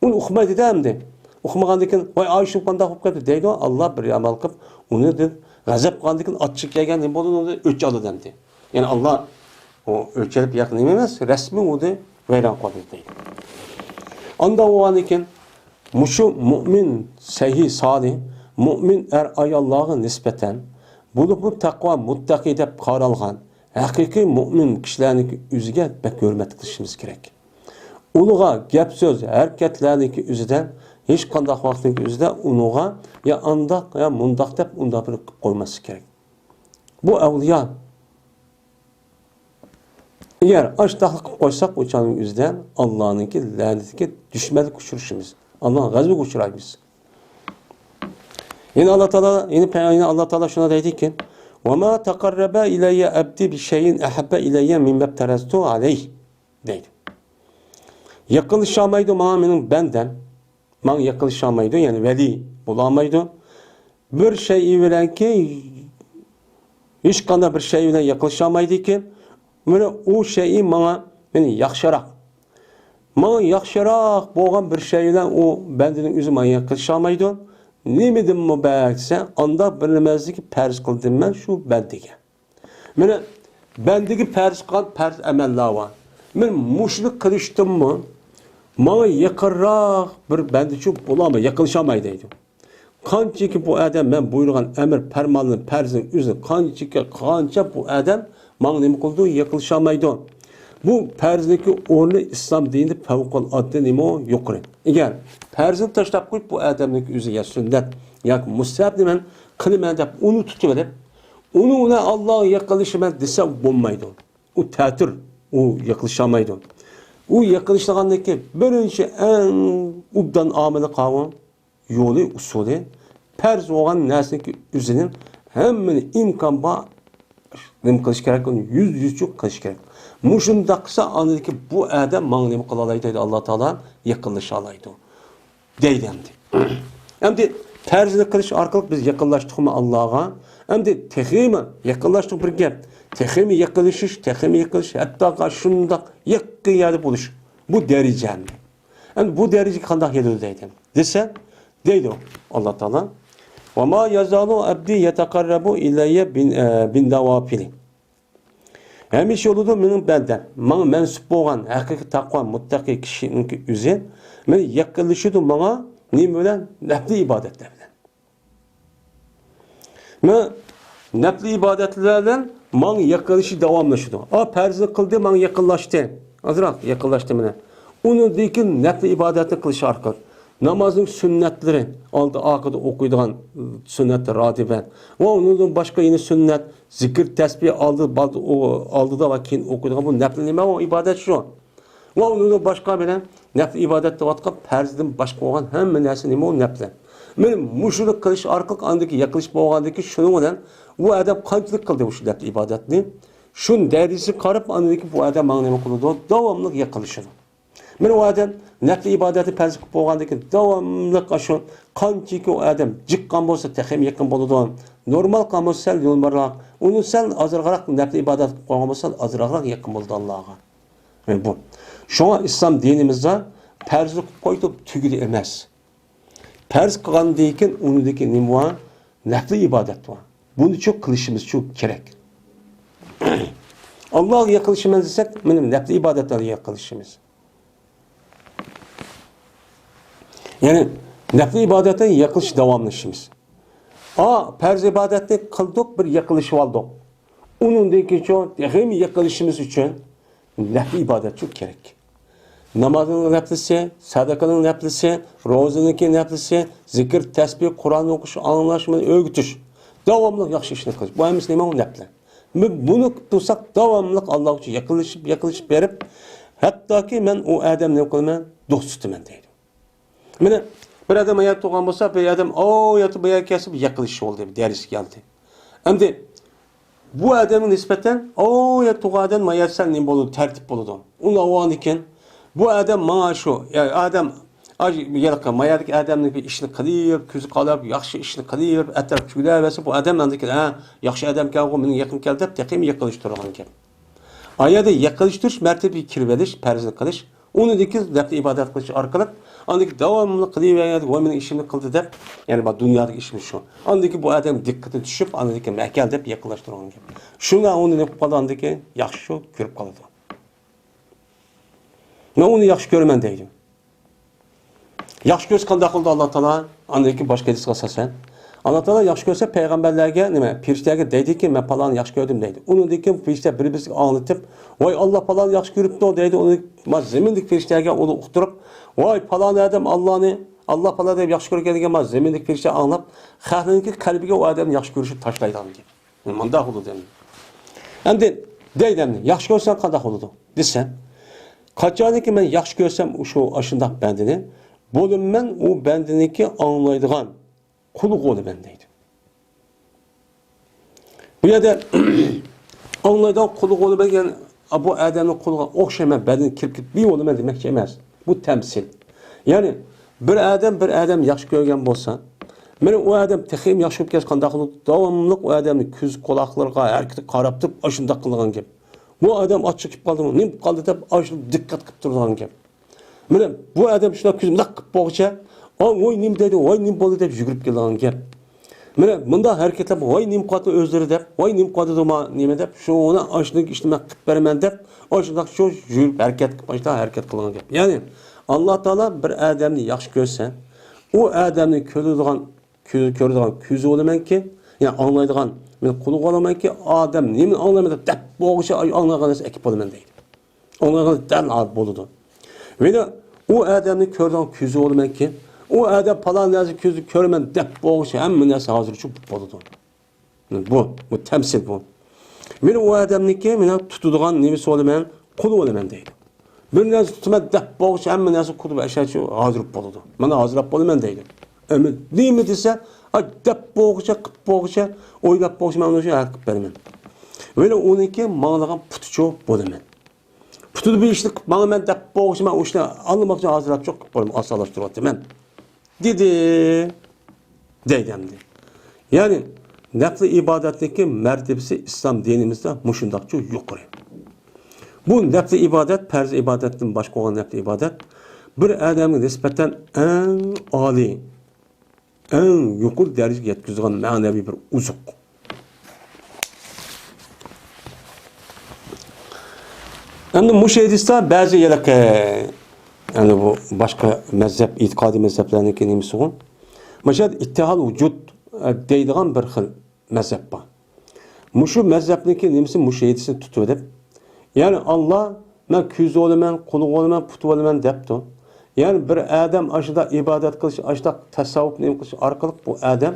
ئۇنى ئۇقمايدۇ-دە ئەمدى. ئۇقمىغاندىكىن، ۋاي، ئايشۇ قانداق بولۇپ كەتتى دەيدۇ. ئاللا بىر ئامال قىلىپ، ئۇنى دەپ غەزەپ قىلغاندىكىن ئاچچىقى كەلگەن نېمە بولىدۇ، ئۇنى ئۆچ ئالىدۇ ئەمدى. يەنى ئاللا ئۇ ئۆچ ئېلىپ ياق نېمە ئەمەس، رەسمىي ئۇنى ۋەيران قىلىدۇ دەيدۇ. ئاندا بولغاندىكىن، مۇشۇ مۆمىن، سەھىھ، سالىھ، مۆمىن ئەر-ئاياللارغا نىسبەتەن، بولۇپمۇ تەقۋا، مۇتتەقى دەپ قارالغان ھەقىقىي مۆمىن كىشىلەرنىڭكى ئۆزىگە بەك ھۆرمەت قىلىشىمىز كېرەك. ئۇلىغا گەپ-سۆز، ھەرىكەتلەرنىڭكى ئۆزىدە، ھېچقانداق ۋاقىتنىڭكى ئۆزىدە ئۇنىڭغا يا ئانداق، يا مۇنداق دەپ ئۇنداق بىر قىلىپ قويماسلىق كېرەك. بۇ ئەۋلىيا. ئەگەر ئاشتاقلىق قىلىپ قويساق، ئۇ چاغنىڭ ئۆزىدە ئاللانىڭكى لەنىتىگە، دۈشمەنلىككە ئۇچرىشىمىز. ئاللانىڭ غەزىپىگە ئۇچرايمىز. يەنە ئاللا تائالا، يەنە پە-، يەنە ئاللا تائالا شۇنداق دەيدىكى، «وما تقرب إلي عبدي بشيء أحب إلي مما افترضته عليه» دەيدۇ. يېقىنلىشالمايدۇ ماڭا مېنىڭ بەندەم. ماڭا يېقىنلىشالمايدۇ، يەنى ۋەلىي بولالمايدۇ. بىر شەيئى بىلەنكى، ھېچقانداق بىر شەيئى بىلەن يېقىنلىشالمايدىكەن. مانا ئۇ شەيئى ماڭا، يەنى ياخشىراق. ماڭا ياخشىراق بولغان بىر شەي بىلەن ئۇ بەندىنىڭ ئۆزى ماڭا يېقىنلىشالمايدۇ. نېمىدىنمۇ بەك دېسە، ئانداق بىر نېمىزدىكى پەرز قىلدىم مەن شۇ بەندىگە. مانا بەندىگە پەرز قىلغان پەرز ئەمەللەر بار. مانا مۇشۇنى قىلىشتىنمۇ ماڭا يېقىنراق بىر بەندىچۇ بولالماي، يېقىنلىشالماي دەيدۇ. قانچىكى بۇ ئادەم مەن بۇيرۇغان ئەمر پەرماننى، پەرزنى ئۆزىنى قانچىكى، قانچە بۇ ئادەم ماڭا نېمە قىلىدۇ، يېقىنلىشالمايدۇ. بۇ پەرزنىڭكى ئورنى ئىسلام دىنىدا پەۋقۇلئاددە نېمە يۇقىرى. ئەگەر پەرزنى تاشلاپ قويۇپ، بۇ ئادەمنىڭكى ئۆزى يا سۈننەت ياكى مۇستەھەبنى مەن قىلىمەن دەپ ئۇنى تۇتۇۋېلىپ، ئۇنىڭ بىلەن ئاللاغا يېقىنلىشىمەن دېسە بولمايدۇ. ئۇ تەتۈر، ئۇ يېقىنلىشالمايدۇ. ئۇ يېقىنلىشىدىغاندىكى بىرىنچى ئەڭ ئوبدان ئامىلى قاۋۇ، يولى، ئۇسۇلى، پەرز بولغان نەرسىنىڭكى ئۆزىنى ھەممىنى ئىمكان بار نېمە قىلىش كېرەك، ئۇنى يۈز يۈزچە قىلىش كېرەك. مۇشۇنداق قىلسا، ئاندىكى بۇ ئادەم ماڭا نېمە قىلالايدۇ دەيدۇ، ئاللا تائالا يېقىنلىشالايدۇ. دەيدۇ ئەمدى. ئەمدى پەرزنى قىلىش ئارقىلىق بىز يېقىنلاشتۇقمۇ ئاللاغا؟ ئەمدى تېخىمۇ يېقىنلاشتۇق بىر گەپ. تېخىمۇ يېقىنلىشىش، تېخىمۇ يېقىنلىشىش، ھەتتا شۇنداق يېقىن يەردە بولۇش. بۇ دەرىجە ئەمدى. ئەمدى بۇ دەرىجىگە قانداق يېتىدۇ دەيدۇ. دېسە، دەيدۇ ئاللا تائالا، «وما يزال عبدي يتقرب إلي بالنوافل». ھەمىشە بولىدۇ مېنىڭ بەندەم، ماڭا مەنسۇپ بولغان ھەقىقىي تەقۋا، مۇتتەقىي كىشىنىڭكى ئۆزى مېنى يېقىنلىشىدۇ ماڭا نېمە بىلەن؟ نەپلى ئىبادەتلەر بىلەن. مانا نەپلى ئىبادەتلەر بىلەن ماڭا يېقىنلىشىش داۋاملىشىدۇ. ئا، پەرزنى قىلدى، ماڭا يېقىنلاشتى. ئازراق يېقىنلاشتى مانا. ئۇنىڭدىن كېيىن نەپلى ئىبادەتنى قىلىش ئارقىلىق نامازنىڭ سۈننەتلىرى، ئالدى ئارقىدا ئوقۇيدىغان سۈننەت راتىبە ۋە ئۇنىڭدىن باشقا يەنە سۈننەت زىكىر، تەسبىھ ئالدى، ئالدىدا ۋە كېيىن ئوقۇيدىغان بۇ نەپلى نېمە؟ ئۇ ئىبادەت شۇ. ۋە ئۇنىڭدىن باشقا بىلەن نەپلى ئىبادەت دەۋاتقان پەرزدىن باشقا بولغان ھەممە نەرسە نېمە؟ ئۇ نەپلى. مانا مۇشۇنى قىلىش ئارقىلىق ئاندىكى يېقىنلىشىپ بولغاندىن كېيىن شۇنىڭ بىلەن ئۇ ئادەم قانچىلىك قىلدى مۇشۇ نەپلى ئىبادەتنى؟ شۇ دەرىجىسىگە قاراپ ئاندىن كېيىن بۇ ئادەم ماڭا نېمە قىلىدۇ؟ داۋاملىق يېقىنلىشىدۇ. مانا ئۇ ئادەم نەپلى ئىبادەتنى پەرز قىلىپ بولغاندىن كېيىن داۋاملىق ئاشۇ قانچىكى ئۇ ئادەم جىققان بولسا تېخىمۇ يېقىن بولىدۇ. نورمال قىلغان بولسا سەل يولۋارراق، ئۇنى سەل ئازراقراق نەپلى ئىبادەت قىلىپ قويغان بولسا ئازراقراق يېقىن بولىدۇ ئاللاغا. مانا بۇ. شۇڭا ئىسلام دىنىمىزدا پەرزنى قىلىپ قويدۇق تۈگىدى ئەمەس. پەرز قىلغاندىن كېيىن ئۇنىڭدىن كېيىن نېمە بار؟ نەپلى ئىبادەت بار. بۇنىچۇ قىلىشىمىزچۇ كېرەك. ئاللاغا يېقىنلىشىمەن دېسەك، مانا نەپلى ئىبادەتلەرگە يېقىنلىشىمىز. يەنى نەپلى ئىبادەتتە يېقىنلىشىش داۋاملىشىمىز. ئا، پەرز ئىبادەتنى قىلدۇق، بىر يېقىنلىشىۋالدۇق. ئۇنىڭدىن كېيىنچۇ تېخىمۇ يېقىنلىشىمىز ئۈچۈن نەپلى ئىبادەتچۇ كېرەك. نامازنىڭ نەپلىسى، سەدىقىنىڭ نەپلىسى، روزىنىڭكى نەپلىسى، زىكىر، تەسبىھ، قۇرئان ئوقۇش، ئاڭلاش، مانا ئۆگىتىش. داۋاملىق ياخشى ئىشنى قىلىش. بۇ ھەممىسى نېمە؟ ئۇ نەپلى. بۇ-، بۇنى تۇرساق داۋاملىق ئاللا ئۈچۈن يېقىنلىشىپ، يېقىنلىشىپ بېرىپ، ھەتتاكى مەن ئۇ ئادەمنى نېمە قىلىمەن؟ دوست تۇتىمەن دەيدۇ. مانا بىر ئادەم ئاياغ تۇرغان بولسا، بىر ئادەم ئو ياتىپ بۇ يەرگە كەلسە، بىر يېقىنلىشىش بولدى، بىر دەرىجىگە كەلدى. ئەمدى بۇ ئادەمگە نىسبەتەن ئو يەردە تۇرغان ئادەم ما يەردە سەل نېمە بولىدۇ؟ تەرتىپ بولىدۇ. ئۇنى ئالغاندىن كېيىن بۇ ئادەم ماڭا شۇ، يا ئادەم، ئاي، يەنە ما يەردىكى ئادەمنىڭ بىر ئىشىنى قىلىپ، كۆزى قاراپ، ياخشى ئىشنى قىلىپ، ئەتراپ چۈگىلەۋەرسە، بۇ ئادەم ئاندىن كېيىن، ھە، ياخشى ئادەمكەنغۇ، مېنىڭ يېقىم كەل دەپ، تېخىمۇ يېقىنلىشىپ تۇرىدىغان گەپ. ئا يەردە يېقىنلىشىپ تۇرۇش مەرتىۋىگە كىرىۋېلىش، پەرزنى قىلىش، ئۇنىڭدىن كېيىن نەپلى ئىبادەت قىلىش ئارقىلىق، ئاندىن كېيىن داۋاملىق قىلىۋەرگەن، ۋاي مېنىڭ ئىشىمنى قىلدى دەپ، يەنى بار دۇنيادىكى ئىشىمىز شۇ. ئاندىن كېيىن بۇ ئادەم دىققىتى چۈشۈپ، ئاندىن كېيىن مەكەل دەپ يېقىنلاشتۇرغان گەپ. شۇڭا ئۇنى نېمە قىلىپ قالىدۇ؟ ئاندىن كېيىن ياخشى كۆرۈپ قالىدۇ. مەن ئۇنى ياخشى كۆرىمەن دەيدۇ. ياخشى كۆرسە قانداق قىلىدۇ ئاللا تائالا؟ ئاندىن كېيىن باشقا ھەدىسكە ئاساسەن، ئاللا تائالا ياخشى كۆرسە پەيغەمبەرلەرگە، نېمە، پېرىشتىلەرگە دەيدىكى، مەن پالانى ياخشى كۆردۈم دەيدۇ. ئۇنىڭدىن كېيىن پېرىشتە بىر-بىرسىگە ئاڭلىتىپ، ۋاي ئاللا پالانى ياخشى كۆرۈپتۇ دەيدۇ. ئۇنى ما زېمىندىكى پېرىشتىلەرگە ئۇنى ئۇقتۇرۇپ، ۋاي پالان ئادەم ئاللانى، ئاللا پالان دەپ ياخشى كۆرگەن دېگەن ما زېمىندىكى پېرىشتە ئاڭلاپ، خەقنىڭكى قەلبىگە ئۇ ئادەمنى ياخشى كۆرۈشنى تاشلايدىغان گەپ. مۇنداق بولىدۇ ئەمدى. ئەمدى دەيدۇ ئەمدى، ياخشى كۆرسەڭ قانداق بولىدۇ دېسە، قاچانكى مەن ياخشى كۆرسەم شۇ ئاشۇنداق بەندىنى، بولىمەن ئۇ بەندىنىڭكى ئاڭلايدىغان، قۇلىقى بولىمەن دەيدۇ. بۇ يەردە ئاڭلايدىغان قۇلىقى بولىمەن دېگەن، بۇ ئادەمنىڭ قۇلىقىغا ئوخشايمەن، بەدىنىگە كىرىپ كېتىپ بىر بولىمەن دېمەكچى ئەمەس. بۇ تەمسىل. يەنى بىر ئادەم بىر ئادەم ياخشى كۆرگەن بولسا، مانا ئۇ ئادەم تېخىمۇ ياخشى كۆرۈپ كەتسە قانداق بولىدۇ؟ داۋاملىق ئۇ ئادەمنى كۆز قۇلاقلىرىغا، ھەرىكىتىگە قاراپ تۇرۇپ ئاشۇنداق قىلىدىغان گەپ. بۇ ئادەم ئاچچىق كېلىپ قالدىمۇ، نېمە بولۇپ قالدى دەپ ئاشۇنداق دىققەت قىلىپ تۇرىدىغان گەپ. مانا بۇ ئادەم شۇنداق كۆزى مۇنداق قىلىپ بولغۇچە، ئا، ۋاي نېمە دەيدۇ، ۋاي نېمە بولدى دەپ يۈگۈرۈپ كېلىدىغان گەپ. مانا مۇنداق ھەرىكەتلەپ، ۋاي نېمە قىلىۋاتىدۇ ئۆزلىرى دەپ، ۋاي نېمە قىلىۋاتىدۇ ما نېمە دەپ، شۇنى ئاشۇنداق ئىشنى مەن قىلىپ بېرىمەن دەپ، ئاشۇنداق شۇ يۈرۈپ ھەرىكەت قىلىپ، ئاشۇنداق ھەرىكەت قىلىدىغان گەپ. يەنى ئاللا تائالا بىر ئادەمنى ياخشى كۆرسە، ئۇ ئادەمنى كۆرىدىغان كۆزى، كۆرىدىغان كۆزى بولىمەنكى، يا ئاڭلايدىغان مەن قۇلىقى بولىمەنكى، ئادەم نېمىنى ئاڭلايمەن دەپ، دەپ بولغۇچە ئاي-، ئاڭلايدىغان نەرسە ئەكىپ بولىمەن دەيدۇ. ئاڭلايدىغان دەل بولىدۇ. ۋە ئۇ ئادەمنى كۆرىدىغان كۆزى بولىمەنكى، ئۇ ئادەم پالان نەرسە كۆزى كۆرىمەن دەپ بولغۇچە ھەممە نەرسە ھازىرچۇ بولىدۇ. بۇ، بۇ تەمسىل بۇ. مانا ئۇ ئادەمنىڭكى مانا تۇتىدىغان نېمىسى بولىمەن، قۇلى بولىمەن دەيدۇ. بىر نەرسە تۇتىمەن دەپ بولغۇچە ھەممە نەرسە قۇلى بىلەن ئەشەچۇ ھازىر بولىدۇ. مانا ھازىرلاپ بولىمەن دەيدۇ. ئەمما نېمە دېسە، ئا، دەپ بولغۇچە، قىلىپ بولغۇچە، ئويلاپ بولغۇچە مەن ئۇنى شۇ ھەل قىلىپ بېرىمەن. ۋە ئۇنىڭكى ماڭىدىغان پۇتىچۇ بولىمەن. پۇتىدا بىر ئىشنى قىلىپ ماڭىمەن دەپ بولغۇچە مەن ئۇ ئىشنى ئالماقچى ھازىرلاپچۇ قىلىپ بولىمەن، ئاسانلاشتۇرۇۋاتىمەن. دېدى. دەيدۇ ئەمدى. يەنى نەپلى ئىبادەتنىڭكى مەرتىۋىسى ئىسلام دىنىمىزدا مۇشۇنداقچۇ يۇقىرى. بۇ نەپلى ئىبادەت، پەرز ئىبادەتتىن باشقا بولغان نەپلى ئىبادەت بىر ئادەمگە نىسبەتەن ئەڭ ئالىي، ئەڭ يۇقىرى دەرىجىگە يەتكۈزىدىغان مەنىۋى بىر ئوزۇق. ئەمدى مۇشۇ ھەدىستە بەزى يەنە، يەنى بۇ باشقا مەزھەپ، ئېتىقادىي مەزھەپلەرنىڭكى نېمىسىغۇ؟ مۇشۇ يەردە ئىتتىھال ۋۇجۇد، ئە، دەيدىغان بىر خىل مەزھەپ بار. مۇشۇ مەزھەپنىڭكى نېمىسى؟ مۇشۇ ھەدىسنى تۇتۇۋېلىپ، يەنى ئاللا، مەن كۆزى بولىمەن، قولى بولىمەن، پۇتى بولىمەن دەپتۇ. يەنى بىر ئادەم ئاشۇنداق ئىبادەت قىلىش، ئاشۇنداق تەسەۋۋۇپ نېمە قىلىش ئارقىلىق بۇ ئادەم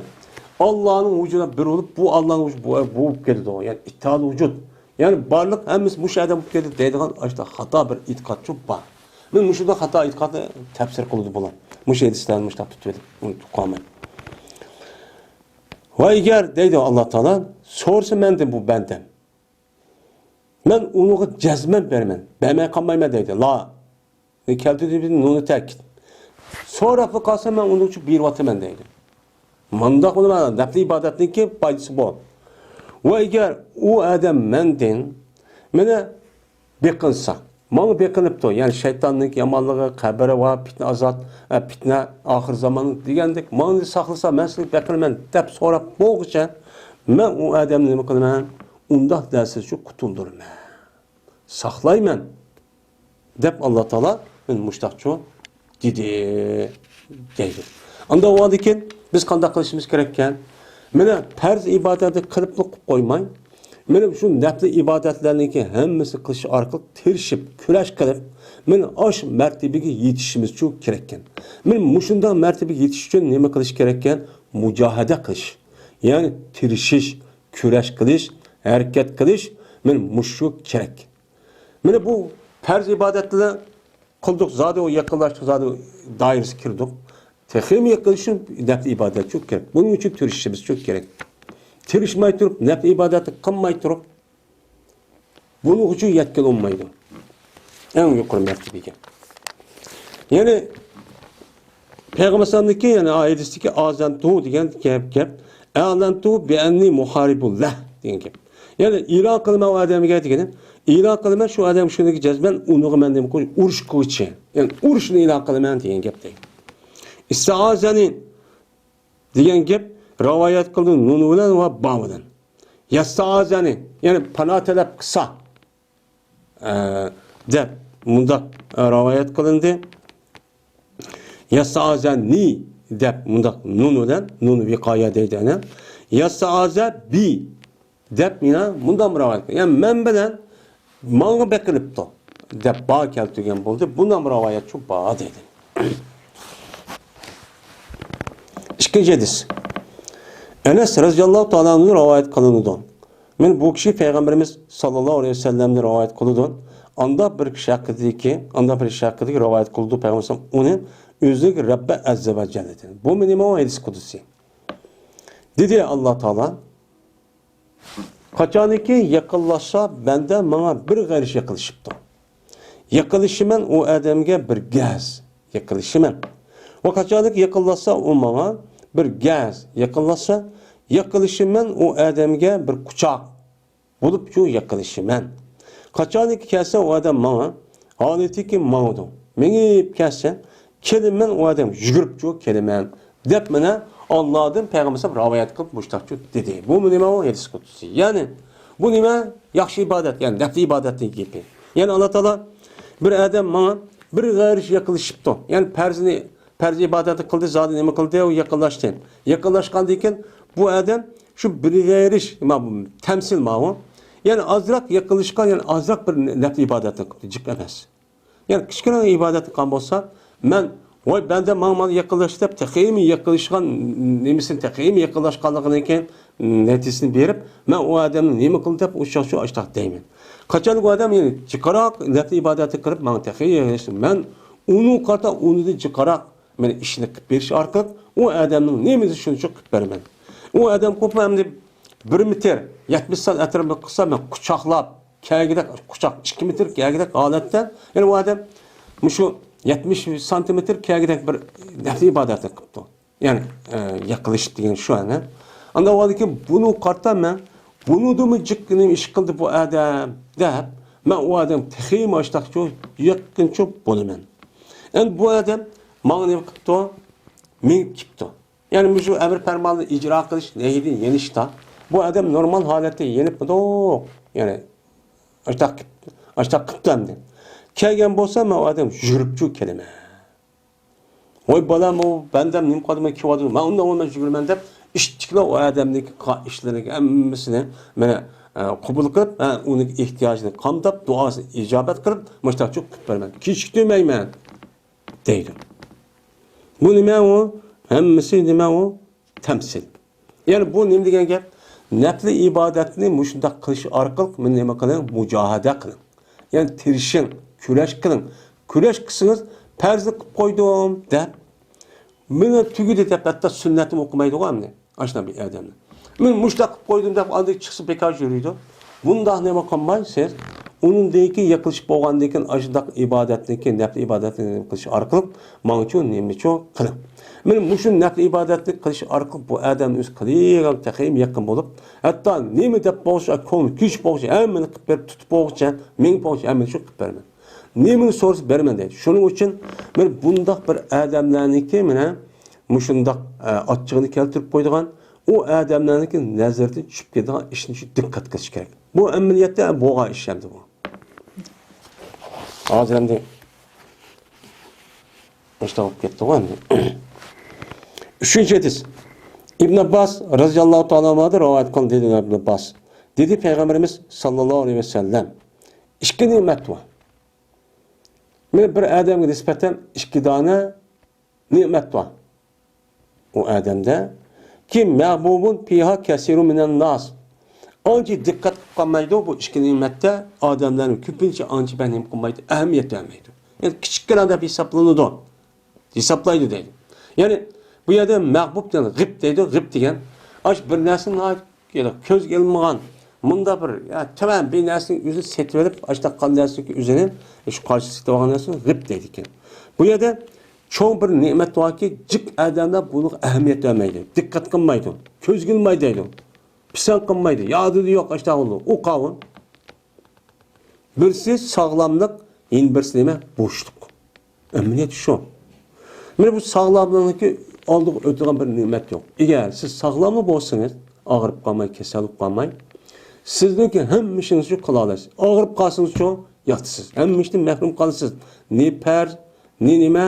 ئاللانىڭ ۋۇجۇدىدا بىر بولۇپ، بۇ ئاللانىڭ ۋۇجۇدى بۇ، بۇ بولۇپ كېتىدۇ. يەنى ئىتتىھاد ۋۇجۇد. يەنى بارلىق ھەممىسى مۇشۇ ئادەم بولۇپ كېتىدۇ دەيدىغان ئاشۇنداق خاتا بىر ئېتىقادچۇ بار. مەن مۇشۇنداق خاتا ئېتىقادنى تەپسىر قىلىدۇ بۇلار. مۇشۇ ھەدىسلەرنى مۇشۇنداق تۇتۇۋېلىپ، ئۇنتۇپ قالماي. ۋە ئەگەر دەيدۇ ئاللا تائالا، سورىسا مەندىن بۇ بەندەم، مەن ئۇنىڭغا جەزمەن بېرىمەن، بەرمەي قالمايمەن دەيدۇ. لا، كەلتۈردى بىزنى نۇنى تەكىت. سوراپلا قالسا، مەن ئۇنىڭ ئۈچۈن بېرىۋاتىمەن دەيدۇ. مۇنداق بولىدۇ، نەپلى ئىبادەتنىڭكى پايدىسى بۇ. ۋە ئەگەر ئۇ ئادەم مەندىن، مانا، بېقىنسا، ماڭا بېقىنىپتۇ، يەنى شەيتاننىڭ يامانلىقى، قەبرە ۋە پىتنە ئازاب، ئە، پىتنە، ئاخىر زامان دېگەندەك، ماڭا ساقلىسا، مەن سىزگە بېقىنىمەن دەپ سوراپ بولغۇچە، مەن ئۇ ئادەمنى نېمە قىلىمەن؟ ئۇنداق دەرسىز شۇ قۇتۇلدۇرىمەن. ساقلايمەن، دەپ ئاللا تائالا مانا مۇشتاقچۇ دېدى، دەيدۇ. ئانداق بولغاندىكىن بىز قانداق قىلىشىمىز كېرەككەن؟ مانا پەرز ئىبادەتنى قىلىپلا قىلىپ قويماي، مانا شۇ نەپلى ئىبادەتلەرنىڭكى ھەممىسىنى قىلىش ئارقىلىق تىرىشىپ، كۈرەش قىلىپ، مانا ئاشۇ مەرتىبىگە يېتىشىمىزچۇ كېرەككەن. مانا مۇشۇنداق مەرتىبىگە يېتىش ئۈچۈن نېمە قىلىش كېرەككەن؟ مۇجاھىدە قىلىش، يەنى تىرىشىش، كۈرەش قىلىش، ھەرىكەت قىلىش، مانا مۇشۇ كېرەك. مانا بۇ پەرز ئىبادەتلەرنى قىلدۇق، زادى ئۇ يېقىنلاشتۇق، زادى دائىرىسىگە كىردۇق. تېخىمۇ يېقىنلىشىپ نەپلى ئىبادەت شۇ كېرەك. بۇنىڭ ئۈچۈن تىرىشىشىمىز شۇ كېرەك. تىرىشماي تۇرۇپ، نەپلى ئىبادەتنى قىلماي تۇرۇپ، بۇنىڭ ئۈچۈن يەتكىلى بولمايدۇ ئەڭ يۇقىرى مەرتىبىگە. يەنى پەيغەمبەر ئەلەيھىسسالامنىڭكى، يەنى ھەدىستىكى «ئازەنتۇ» دېگەن گەپ، گەپ، «ئەلەنتۇ بىئەننى مۇھارىبۇللا» دېگەن گەپ. يەنى ئېلان قىلىمەن ئۇ ئادەمگە دېگىنى، ئېلان قىلىمەن شۇ ئادەم شۇنىڭكى جەزمەن ئۇنىڭغا مەن نېمە قىلىش، ئۇرۇش قىلغۇچى. يەنى ئۇرۇشنى ئېلان قىلىمەن دېگەن گەپ دەيدۇ. ئىستەئازەنى دېگەن گەپ رىۋايەت قىلدى نۇن بىلەن ۋە با بىلەن. يەستەئازەنى، يەنى پانا تەلەپ قىلسا، ئە، دەپ مۇنداق، ئە، رىۋايەت قىلىندى. يەستەئازەنى دەپ مۇنداق نۇن بىلەن، نۇن ۋىقايە دەيدۇ ئەنە. يەستەئازە بى دەپ يەنە مۇنداق رىۋايەت قىلىندى. يەنى مەن بىلەن ماڭا بېقىنىپتۇ دەپ با كەلتۈرگەن بولدى. بۇنداق رىۋايەت شۇ با دەيدۇ. ئىككىنچى ھەدىس. ئەنەس رەزىياللاھۇ تائالا ئەنھۇ رىۋايەت قىلىنىدۇ. مانا بۇ كىشى پەيغەمبىرىمىز ساللاللاھۇ ئەلەيھى ۋەسەللەمنى رىۋايەت قىلىدۇ. ئانداق بىر كىشى ھەققىدىكى، ئانداق بىر كىشى ھەققىدىكى رىۋايەت قىلىدۇ پەيغەمبىرىمىز ئۇنى ئۆزىنىڭ رەببى ئەززە ۋە جەللىدىن. بۇ نېمە؟ ھەدىس قۇدسى. دېدى ئاللا تائالا، قاچانكى يېقىنلاشسا بەندە ماڭا بىر غەرىش يېقىنلىشىپتۇ. يېقىنلىشىمەن ئۇ ئادەمگە بىر گەز، يېقىنلىشىمەن. ۋە قاچانكى يېقىنلاشسا ئۇ ماڭا بىر گەز، يېقىنلاشسا، يېقىنلىشىمەن ئۇ ئادەمگە بىر قۇچاق بولۇپچۇ يېقىنلىشىمەن. قاچانكى كەلسە ئۇ ئادەم ماڭا، ھالىتىكى ماڭىدۇ. مېڭىپ كەلسە، كېلىمەن ئۇ ئادەم يۈگۈرۈپچۇ كېلىمەن. دەپ مانا ئاللادىن پەيغەمبەر رىۋايەت قىلىپ مۇشتاقچۇ دېدى. بۇمۇ نېمە ئۇ؟ ھەدىس قۇدسى. يەنى بۇ نېمە؟ ياخشى ئىبادەت، يەنى نەپلى ئىبادەتنىڭ گېپى. يەنى ئاللا تائالا بىر ئادەم ماڭا بىر غەرىش يېقىنلىشىپتۇ. يەنى پەرزنى، پەرز ئىبادەتنى قىلدى، زادى نېمە قىلدى؟ ئۇ يېقىنلاشتى. يېقىنلاشقاندىن كېيىن بۇ ئادەم شۇ بىر غەرىش، ما-، تەمسىل ماۋۇ. يەنى ئازراق يېقىنلاشقان، يەنى ئازراق بىر نەپلى ئىبادەتنى قىلدى، جىق ئەمەس. يەنى كىچىككىنە ئىبادەتنى قىلغان بولسا، مەن، ۋاي، بەندە ماڭا، ماڭا يېقىنلاشتى دەپ، تېخىمۇ يېقىنلىشىدىغان نېمىسىنى، تېخىمۇ يېقىنلاشقانلىقىدىن كېيىن نەتىجىسىنى بېرىپ، مەن ئۇ ئادەمنى نېمە قىلدى دەپ، ئۇ شۇ ئاشتاق دەيمەن. قاچانكى ئۇ ئادەم، يەنى جىقراق نەپلى ئىبادەتنى قىلىپ، ماڭا تېخى يېقىنلاشتى، مەن ئۇنىڭغا قارىتا ئۇنىڭدىن جىقراق مانا ئىشنى قىلىپ بېرىش ئارقىلىق ئۇ ئادەمنىڭ نېمە دېسە شۇنى قىلىپ بېرىمەن. ئۇ ئادەم قوپۇپ ئەمدى بىر مېتىر يەتمىش سانت ئەتراپىدا قىلسا، مەن قۇچاقلاپ، كەلگۈدەك، قۇچاق ئىككى مېتىر كەلگۈدەك ھالەتتە، يەنى ئۇ ئادەم مۇشۇ يەتمىش سانتىمېتىر كەلگۈدەك بىر نەپلى ئىبادەتنى قىپتۇ. يەنى، ئە، يېقىنلىشىپ دېگەن شۇ، ئەنە. ئانداق بولغاندىكىن بۇنى قارىتا مەن، بۇنىدىمۇ جىق نېمە ئىش قىلدى بۇ ئادەم دەپ، مەن ئۇ ئادەم تېخىمۇ ئاشتاقچۇ، يېقىنچۇ بولىمەن. ئەمدى بۇ ئادەم ماڭا نېمە قىپتۇ؟ مېڭىپ كېپتۇ. يەنى مۇشۇ ئەمر پەرماننى ئىجرا قىلىش، نەھيدىن يېنىشتا بۇ ئادەم نورمال ھالەتتە يېنىپمىدۇق. يەنى ئاشتاق، ئاشتاق قىپتۇ ئەمدى. كەلگەن بولسا، مەن ئۇ ئادەم يۈگۈرۈپچۇ كېلىمەن. ۋاي بالام، ئۇ بەندەم نېمە قىلدىمەن، كېلىۋاتىدۇ. مەن ئۇنداق بولماي يۈگۈرىمەن دەپ، ئىشتىكلا ئۇ ئادەمنىڭكى قا-، ئىشلىرىنىڭ ھەممىسىنى مانا، ئە، قوبۇل قىلىپ، ھە، ئۇنىڭ ئېھتىياجىنى قامداپ، دۇئاسىنى ئىجابەت قىلىپ، مۇشتاقچۇ قىلىپ بېرىمەن. كېچىكتۈرمەيمەن. دەيدۇ. بۇ نېمە ئۇ؟ ھەممىسى نېمە ئۇ؟ تەمسىل. يەنى بۇ نېمە دېگەن گەپ؟ نەپلى ئىبادەتنى مۇشۇنداق قىلىش ئارقىلىق مېنى نېمە قىلىڭ؟ مۇجاھىدە قىلىڭ. يەنى تىرىشىڭ، كۈرەش قىلىڭ. كۈرەش قىلسىڭىز، پەرزنى قىلىپ قويدۇم دەپ، مېنى تۈگىدى دەپ، ھەتتا سۈننەتنى ئوقۇمايدىغۇ ئەمدى. ئاشۇنداق بىر ئادەمنى. مەن مۇشۇنداق قىلىپ قويدۇم دەپ، ئاندىن چىقسا بىكار يۈرىدۇ. بۇنداق نېمە قىلماي سىز، ئۇنىڭدىن كېيىن يىقىلىشىپ بولغاندىن كېيىن ئاشۇنداق ئىبادەتنىكى، نەپلى ئىبادەتنى قىلىش ئارقىلىق ماڭىچۇ نېمىچۇ قىلىڭ. مانا مۇشۇ نەپلى ئىبادەتنى قىلىش ئارقىلىق بۇ ئادەم ئۆزى قىلىدىغان تېخىمۇ يېقىن بولۇپ، ھەتتا نېمە دەپ بولغۇچە، كۆڭلى كۆچۈپ بولغۇچە، ھەممىنى قىلىپ بېرىپ، تۇتۇپ بولغۇچە، مېڭىپ بولغۇچە، ھەممىنى شۇ قىلىپ بېرىمەن. نېمىنى سورىسا بېرىمەن دەيدۇ. شۇنىڭ ئۈچۈن مانا بۇنداق بىر ئادەملەرنىكى مانا مۇشۇنداق، ئە، ئاچچىقىنى كەلتۈرۈپ قويىدىغان، ئۇ ئادەملەرنىڭكى نەزىرىدىن چۈشۈپ كېتىدىغان ئىشنى شۇ دىققەت قىلىش كېرەك. بۇ ئەمەلىيەتتە بولغان ئىش ئەمدى بۇ. ھازىر ئەمدى مۇشۇنداق بولۇپ كەتتىغۇ ئەمدى. ئۈچىنچى ھەدىس. ئىبن ئابباس رەزىياللاھۇ تائالا ئەنھۇدىن رىۋايەت قىلىندى، دېدى ئىبن ئابباس. دېدى پەيغەمبىرىمىز ساللاللاھۇ ئەلەيھى ۋەسەللەم، ئىككى نېمەت بار. مانا بىر ئادەمگە نىسبەتەن ئىككى دانە نېمەت بار. ئۇ ئادەمدە كى مەغبۇبۇن فىھا كەسىرۇن مىنەن ناس. ئانچە دىققەت قىلىپ قالمايدۇ، بۇ ئىككى نېمەتتە ئادەملەرنىڭ كۆپىنچە ئانچە بەك نېمە قىلمايدۇ، ئەھمىيەت بەرمەيدۇ. يەنى كىچىككىنە دەپ ھېسابلىنىدۇ. ھېسابلايدۇ دەيدۇ. يەنى بۇ يەردە مەغبۇب دېگەن، غىب دەيدۇ، غىب دېگەن. ئاشۇ بىر نەرسىنى ناھايىتى كۆزگە ئىلمىغان، مۇنداق بىر، يا، تۆۋەن بىر نەرسىنى ئۆزىنى سېتىۋېلىپ، ئاشۇنداق قىلغان نەرسىنى ئۆزىنى، شۇ قارشى سېتىۋالغان نەرسىنى غىب دەيدىكەن. بۇ يەردە چوڭ بىر نېمەت باركى، جىق ئادەملەر بۇنىڭغا ئەھمىيەت بەرمەيدۇ، دىققەت قىلمايدۇ، كۆزگە ئىلمايدۇ دەيدۇ. پىسەنت قىلمايدۇ، يادىدا يوق، ئاشۇنداق بولىدۇ. ئۇ قاۋۇل. بىرسى ساغلاملىق، يەنە بىرسى نېمە؟ بوشلۇق. ئەمەلىيەت شۇ. مانا بۇ ساغلاملىقنىڭكى ئالدىغا ئۆتىدىغان بىر نېمەت يوق. ئەگەر سىز ساغلاملا بولسىڭىز، ئاغرىپ قالماي، كېسەل بولۇپ قالماي، سىزنىڭكى ھەممە ئىشىڭىزنى قىلالايسىز. ئاغرىپ قالسىڭىزچۇ؟ ياتىسىز. ھەممە ئىشتىن مەھرۇم قالىسىز. نە پەرز، نە نېمە،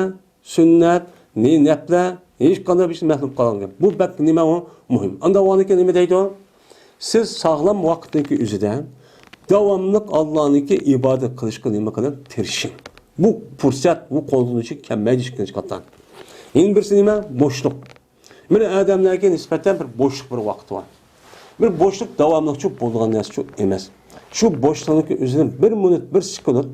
سۈننەت، نە نەپلە، ھېچقانداق بىر ئىشتىن مەھرۇم قالغان گەپ. بۇ بەك نېمە ئۇ؟ مۇھىم. ئانداق بولغاندىكىن نېمە دەيدۇ؟ سىز ساغلام ۋاقىتنىڭكى ئۆزىدە داۋاملىق ئاللانىڭكى ئىبادەت قىلىشقا نېمە قىلىڭ؟ تىرىشىڭ. بۇ پۇرسەت، بۇ قولدىن ئۆتۈپ كەلمەيدۇ ئىككىنچى قاتلام. يەنە بىرسى نېمە؟ بوشلۇق. مانا ئادەملەرگە نىسبەتەن بىر بوشلۇق بىر ۋاقىت بار. بىر بوشلۇق داۋاملىقچۇ بولىدىغان نەرسىچۇ ئەمەس. شۇ بوشلۇقنىڭكى ئۆزىنى بىر مىنۇت، بىر سېكۇنت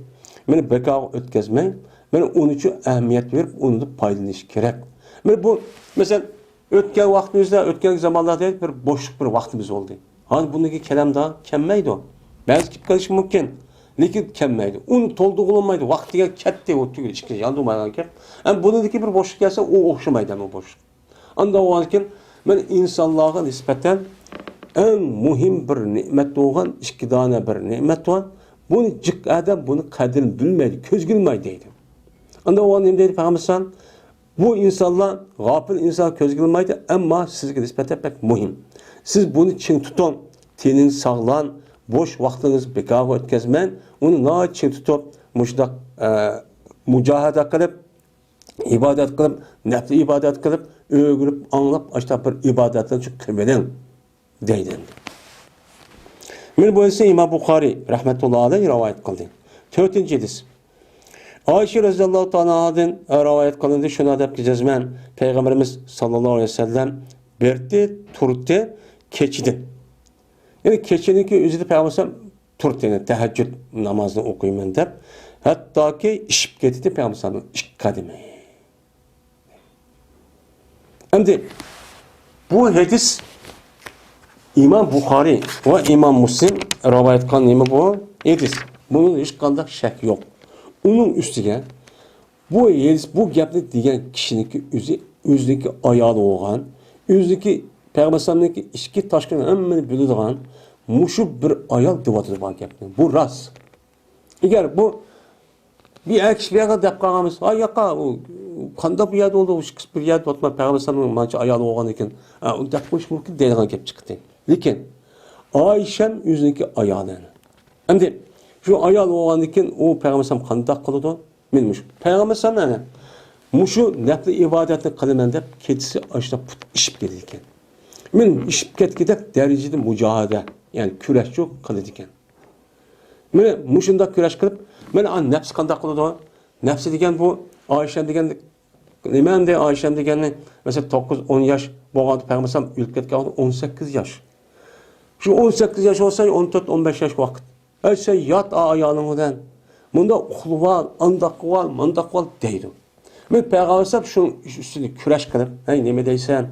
مانا بىكارغا ئۆتكۈزمەي، مانا ئۇنىچۇ ئەھمىيەت بېرىپ، ئۇنىڭدىن پايدىلىنىش كېرەك. مانا بۇ، مەسىلەن، ئۆتكەن ۋاقتىمىزدا، ئۆتكەن زامانلاردا بىر بوشلۇق بىر ۋاقتىمىز بولدى. ھازىر بۇنىڭكى كەلەمدە كەلمەيدۇ. بەزى كېلىپ قېلىشى مۇمكىن، لېكىن كەلمەيدۇ. ئۇنى تولدۇرغىلى بولمايدۇ. ۋاقىت دېگەن كەتتى، ئۇ تۈگۈل، ئىككىنچى ياندۇرمايدىغان گەپ. ئەمما بۇنىڭدىكى بىر بوشلۇق كەلسە، ئۇ ئوخشىمايدۇ ئەمما بوشلۇق. ئانداق بولغاندىكىن، مەن ئىنسانلارغا نىسبەتەن ئەڭ مۇھىم بىر نېمەت بولغان، ئىككى دانە بىر نېمەت بار. بۇنى جىق ئادەم بۇنى قەدرىنى بىلمەيدۇ، كۆزگە ئىلمايدۇ دەيدۇ. ئانداق بولغاندا نېمە دەيدۇ پەيغەمبەر؟ بۇ ئىنسانلار، غاپىل ئىنسان كۆزگە ئىلمايدۇ، ئەمما سىزگە نىسبەتەن بەك مۇھىم. سىز بۇنى چىڭ تۇتۇڭ، تېنىڭىز ساغلام، بوش ۋاقتىڭىزنى بىكارغا ئۆتكۈزمەي، ئۇنى ناھايىتى چىڭ تۇتۇپ، مۇشۇنداق، ئە، مۇجاھىدە قىلىپ، ئىبادەت قىلىپ، نەپلى ئىبادەت قىلىپ، ئۆگىنىپ، ئاڭلاپ، ئاشۇنداق بىر ئىبادەتلەرنى قىلىۋېلىڭ. دەيدۇ ئەمدى. مانا بۇ ھەدىسنى ئىمام بۇخارىي رەھمەتۇللا ئەلەيھ رىۋايەت قىلدى. تۆتىنچى ھەدىس. ئائىشە رەزىياللاھۇ تائالا ئانھادىن رىۋايەت قىلىندى، شۇنداق دەپتۇ جەزمەن پەيغەمبىرىمىز ساللاللاھۇ ئەلەيھى ۋەسەللەم بەردى، تۇردى كېچىدىن. يەنى كېچىنىڭكى ئۆزىدە پەيغەمبەر ئەلەيھىسسالام تۇردى، يەنى تەھەججۇد نامازىنى ئوقۇيمەن دەپ، ھەتتاكى ئىششىپ كېتىدۇ پەيغەمبەر ئەلەيھىسسالامنىڭ ئىككى قەدىمى. ئەمدى بۇ ھەدىس ئىمام بۇخارىي ۋە ئىمام مۇسلىم رىۋايەت قىلغان نېمە بۇ ھەدىس. بۇنىڭدا ھېچقانداق شەك يوق. ئۇنىڭ ئۈستىگە بۇ ھەدىس، بۇ گەپنى دېگەن كىشىنىڭكى ئۆزى، ئۆزىنىڭكى ئايالى بولغان، ئۆزىنىڭكى پەيغەمبەر ئەلەيھىسسالامنىڭكى ئىچكى تاشقى ھەممىنى بىلىدىغان مۇشۇ بىر ئايال دەۋاتىدۇ بۇ گەپنى. بۇ راست. ئەگەر بۇ بىر ئەر كىشى بۇ يەرگە دەپ قالغان بولسا، «ئاي ياقا، ئۇ قانداق بۇ يەردە بولدى، ئۇ ئىككىسى بىر يەردە ئولتۇرماي، پەيغەمبەر ئەلەيھىسسالامنىڭ مانچە ئايالى بولغان ئىكەن، ئا، ئۇنى دەپ قويۇش مۇمكىن» دەيدىغان گەپ چىقتى. لېكىن ئائىشەم ئۆزىنىڭكى ئايالى. ئەمدى شۇ ئايال بولغاندىن كېيىن ئۇ پەيغەمبەر ئەلەيھىسسالام قانداق قىلىدۇ؟ مەن مۇشۇ پەيغەمبەر ئەلەيھىسسالام ئەنە مۇشۇ نەپلى ئىبادەتنى قىلىمەن دەپ كېچىسى ئاشۇنداق پۇت ئىششىپ كېتىدىكەن. مەن ئىششىپ كەتكۈدەك دەرىجىدە مۇجاھىدە، يەنى كۈرەشچۇ قىلىدىكەن. مانا مۇشۇنداق كۈرەش قىلىپ، مانا نەپس قانداق قىلىدۇ؟ نەپس دېگەن بۇ ئائىشەم دېگەن نېمە ئەمدى؟ ئائىشەم دېگەننى، مەسىلەن، توققۇز، ئون ياش بولغاندا پەيغەمبەر ئەلەيھىسسالام ئۆلۈپ كەتكەن ۋاقىتتا ئون سەككىز ياش. شۇ ئون سەككىز ياش بولسا، ئون تۆت، ئون بەش ياش ۋاقىت. «ئەي، سەن يات ئا-، ئايالىڭ بىلەن. مۇنداق ئۇخلىۋال، ئانداق قىلىۋال، مانداق قىلىۋال» دەيدۇ. مەن پەيغەمبەر ئەلەيھىسسالام شۇنىڭ ئۈستىدە كۈرەش قىلىپ، «ھەي، نېمە دەيسەن؟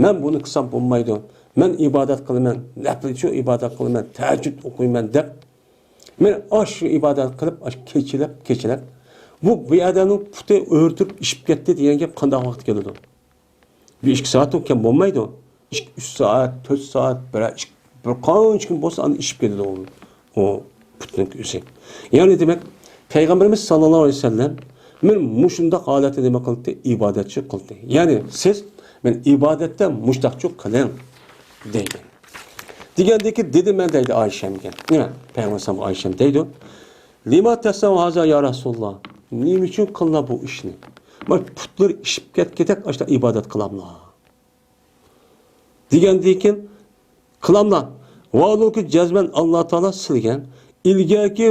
مەن بۇنى قىلسام بولمايدۇ. مەن ئىبادەت قىلىمەن، نەپلىچۇ ئىبادەت قىلىمەن، تەھەججۇد ئوقۇيمەن» دەپ، مەن ئاشۇ ئىبادەت قىلىپ، ئاشۇ كېچىلەپ، كېچىلەپ، بۇ بۇ ئادەمنىڭ پۇتى ئۆرتۈپ ئىششىپ كەتتى دېگەن گەپ قانداق ۋاقىت كېلىدۇ؟ بىر ئىككى سائەت كەم بولمايدۇ. ئىككى، ئۈچ سائەت، تۆت سائەت، بىر، بىر قانچە كۈن بولسا، ئاندىن ئىششىپ كېتىدۇ ئۇ، ئۇ پۇتنىڭ ئۆزى. يەنى دېمەك، پەيغەمبىرىمىز ساللاللاھۇ ئەلەيھى ۋەسەللەم مەن مۇشۇنداق ھالەتتە نېمە قىلدى؟ ئىبادەتچۇ قىلدى. يەنى سىز مەن ئىبادەتتە مۇشتاقچۇ قىلىڭ دەيدۇ. دېگەندىكى دېدىم مەن دەيدۇ ئايشەمگە. نېمە؟ پەيغەمبەر ئايشەم دەيدۇ. لىما تەسنەئۇ ھازا يا رەسۇلاللا؟ نېمە ئۈچۈن قىلىلا بۇ ئىشنى؟ مانا پۇتلىرى ئىششىپ كەتكۈدەك ئاشۇنداق ئىبادەت قىلاملا؟ دېگەندىن كېيىن قىلاملا. ۋاھالۇكى جەزمەن ئاللا تائالا سىلىگە ئىلگەركى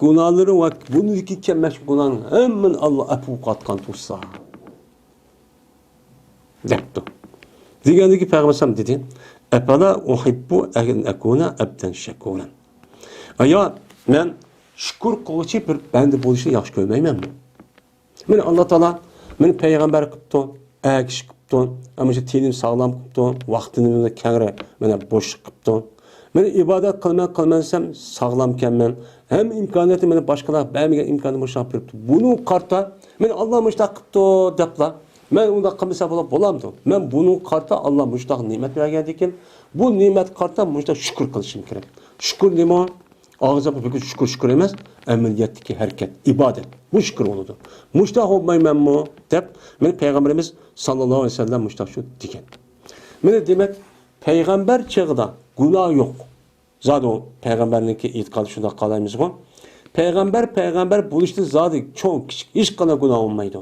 گۇناھلىرى ۋە بۇندىكى كەلمەكچى گۇناھنىڭ ھەممىنى ئاللا ئەپۇ قىلىۋاتقان تۇرسا. دەپتۇ. دېگەندىكى پەيغەمبەر ئەلەيھىسسالام دېدى، ئەپەلا ئۇھىببۇ ئەن ئەكۇنە ئەبدەن شەكۇرەن. ئايا، مەن شۈكۈر قىلغۇچى بىر بەندە بولۇشنى ياخشى كۆرمەيمەنمۇ؟ مېنى ئاللا تائالا مېنى پەيغەمبەر قىپتۇ، ئەر كىشى قىپتۇ، ئەمما شۇ تېنىم ساغلام قىپتۇ، ۋاقتىنى كەڭرى مانا بوشلۇق قىپتۇ. مەن ئىبادەت قىلىمەن، قىلىمەن دېسەم، ساغلامكەنمەن. ھەممە ئىمكانىيەتنى مانا باشقىلار بەرمىگەن ئىمكاننى مۇشۇنداق بېرىپتۇ. بۇنىڭغا قارىتا مېنى ئاللا مۇشۇنداق قىپتۇ دەپلا، مەن ئۇنداق قىلمىسام بولا-، بولامدۇ؟ مەن بۇنىڭغا قارىتا ئاللا مۇشۇنداق نېمەت بەرگەندىكىن، بۇ نېمەتكە قارىتا مۇشۇنداق شۈكۈر قىلىشىم كېرەك. شۈكۈر نېمە؟ ئاغزىدا بۈگۈن شۈكۈر، شۈكۈر ئەمەس، ئەمەلىيەتتىكى ھەرىكەت، ئىبادەت. بۇ شۈكۈر بولىدۇ. مۇشۇنداق بولمايمەنمۇ؟ دەپ، مېنى پەيغەمبىرىمىز ساللاللاھۇ ئەلەيھى ۋەسەللەم مۇشۇنداق شۇ دېگەن. مېنى دېمەك، پەيغەمبەر چېغىدا گۇناھ يوق. زادى ئۇ پەيغەمبەرنىڭكى ئېتىقادى شۇنداق قالايمىزغۇ. پەيغەمبەر، پەيغەمبەر بولۇشتا زادى چوڭ، كىچىك ھېچقانداق گۇناھ بولمايدۇ.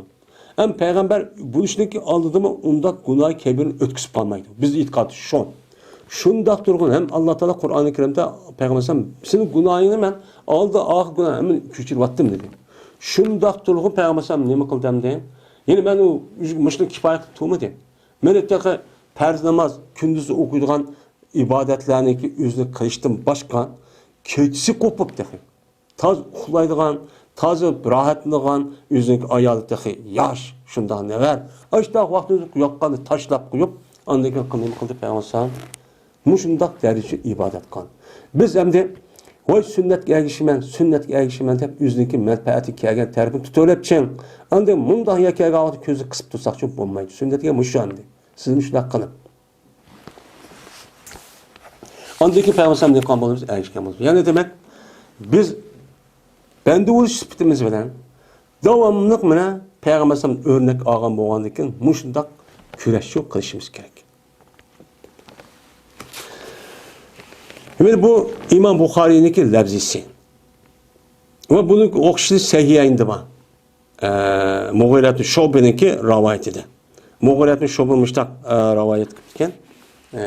ھەم پەيغەمبەر بولۇشنىڭكى ئالدىدىمۇ ئۇنداق گۇناھ كەبىرىنى ئۆتكۈزۈپ قالمايدۇ. بىز ئېتىقاد شۇ. شۇنداق تۇرغۇن ھەم ئاللا تائالا قۇرئانى كەرىمدە پەيغەمبەر ئەلەيھىسسالام، سېنىڭ گۇناھىڭنى مەن ئالدى ئاخىر گۇناھ ھەممىنى كۆچۈرۈۋەتتىم دېدى. شۇنداق تۇرغۇن پەيغەمبەر ئەلەيھىسسالام نېمە قىلدى ئەمدى؟ يەنە مەن ئۇ مۇشۇنى كىپايە قىلىپ تۇرمىدى. مەن تېخى پەرز ناماز كۈندۈزى ئوقۇيدىغان ئىبادەتلەرنىكى ئۆزىنى قىلىشتىن باشقا كېچىسى قوپۇپ تېخى. تازا ئۇخلايدىغان، تازا راھەتلىنىدىغان، ئۆزىنىڭ ئايالى تېخى ياش، شۇنداق نەۋەر. ئاشۇنداق ۋاقتىدا ياققاننى تاشلاپ قويۇپ، ئاندىن كېيىن نېمە قىلدى پەيغەمبەر ئەلەيھىسسالام؟ مۇشۇنداق دەرىجىدە ئىبادەت قىلغان. بىز ئەمدى، ۋاي سۈننەتكە ئەگىشىمەن، سۈننەتكە ئەگىشىمەن دەپ، ئۆزىنىڭكى مەنپەئەتىگە كەلگەن تەرىپىنى تۇتۇۋېلىپچىڭ. ئاندىن مۇنداق يەرگە كەلگەن ۋاقىتتا كۆزنى قىسىپ تۇرساقچۇ بولمايدۇ. سۈننەتكە مۇشۇ ئەمدى. سىزمۇ شۇنداق قىلىڭ. ئاندىن كېيىن پەيغەمبەر ئەلەيھىسسالام دېگەن بولىمىز، ئەگىشكەن بولىمىز. يەنى دېمەك، بىز بەندە بولۇش سۈپىتىمىز بىلەن داۋاملىق مانا پەيغەمبەر ئەلەيھىسسالام ئۆرنەك ئالغان بولغاندىن كېيىن مۇشۇنداق كۈرەشچۇ قىلىشىمىز كېرەك. مانا بۇ ئىمام بۇخارىينىڭكى لەۋزىسى. ۋە بۇنىڭ ئوخشىشى سەھىھەيندە بار. ئە، مۇغىرەتۇ شۇبىنىڭكى رىۋايىتىدە. مۇغىرەتۇ شۇبە مۇشتاق، ئە، رىۋايەت قىلىپتىكەن. ئە،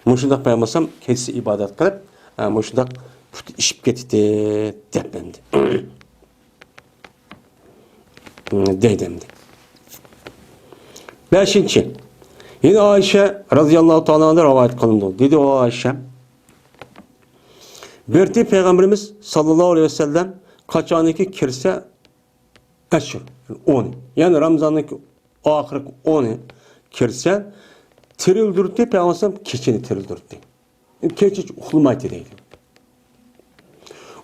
مۇشۇنداق پەيغەمبەر ئەلەيھىسسالام كېچىسى ئىبادەت قىلىپ، ئە، مۇشۇنداق پۇتى ئىششىپ كېتىتتى دەپ ئەمدى. دەيدۇ ئەمدى. بەشىنچى. يەنە ئائىشە رەزىياللاھۇ تائالا ئەنھا رىۋايەت قىلىنىدۇ. دېدى ئۇ ئائىشە. بىرتى پەيغەمبىرىمىز ساللاللاھۇ ئەلەيھى ۋەسەللەم قاچانكى كىرسە ئەشۇر، ئون. يەنى رامزاننىڭ ئاخىرقى ئونى كىرسە، تىرىلدۈردى پەيغەمبەر كېچىنى تىرىلدۈردى. كېچە ئۇخلىمايتتى دەيدۇ.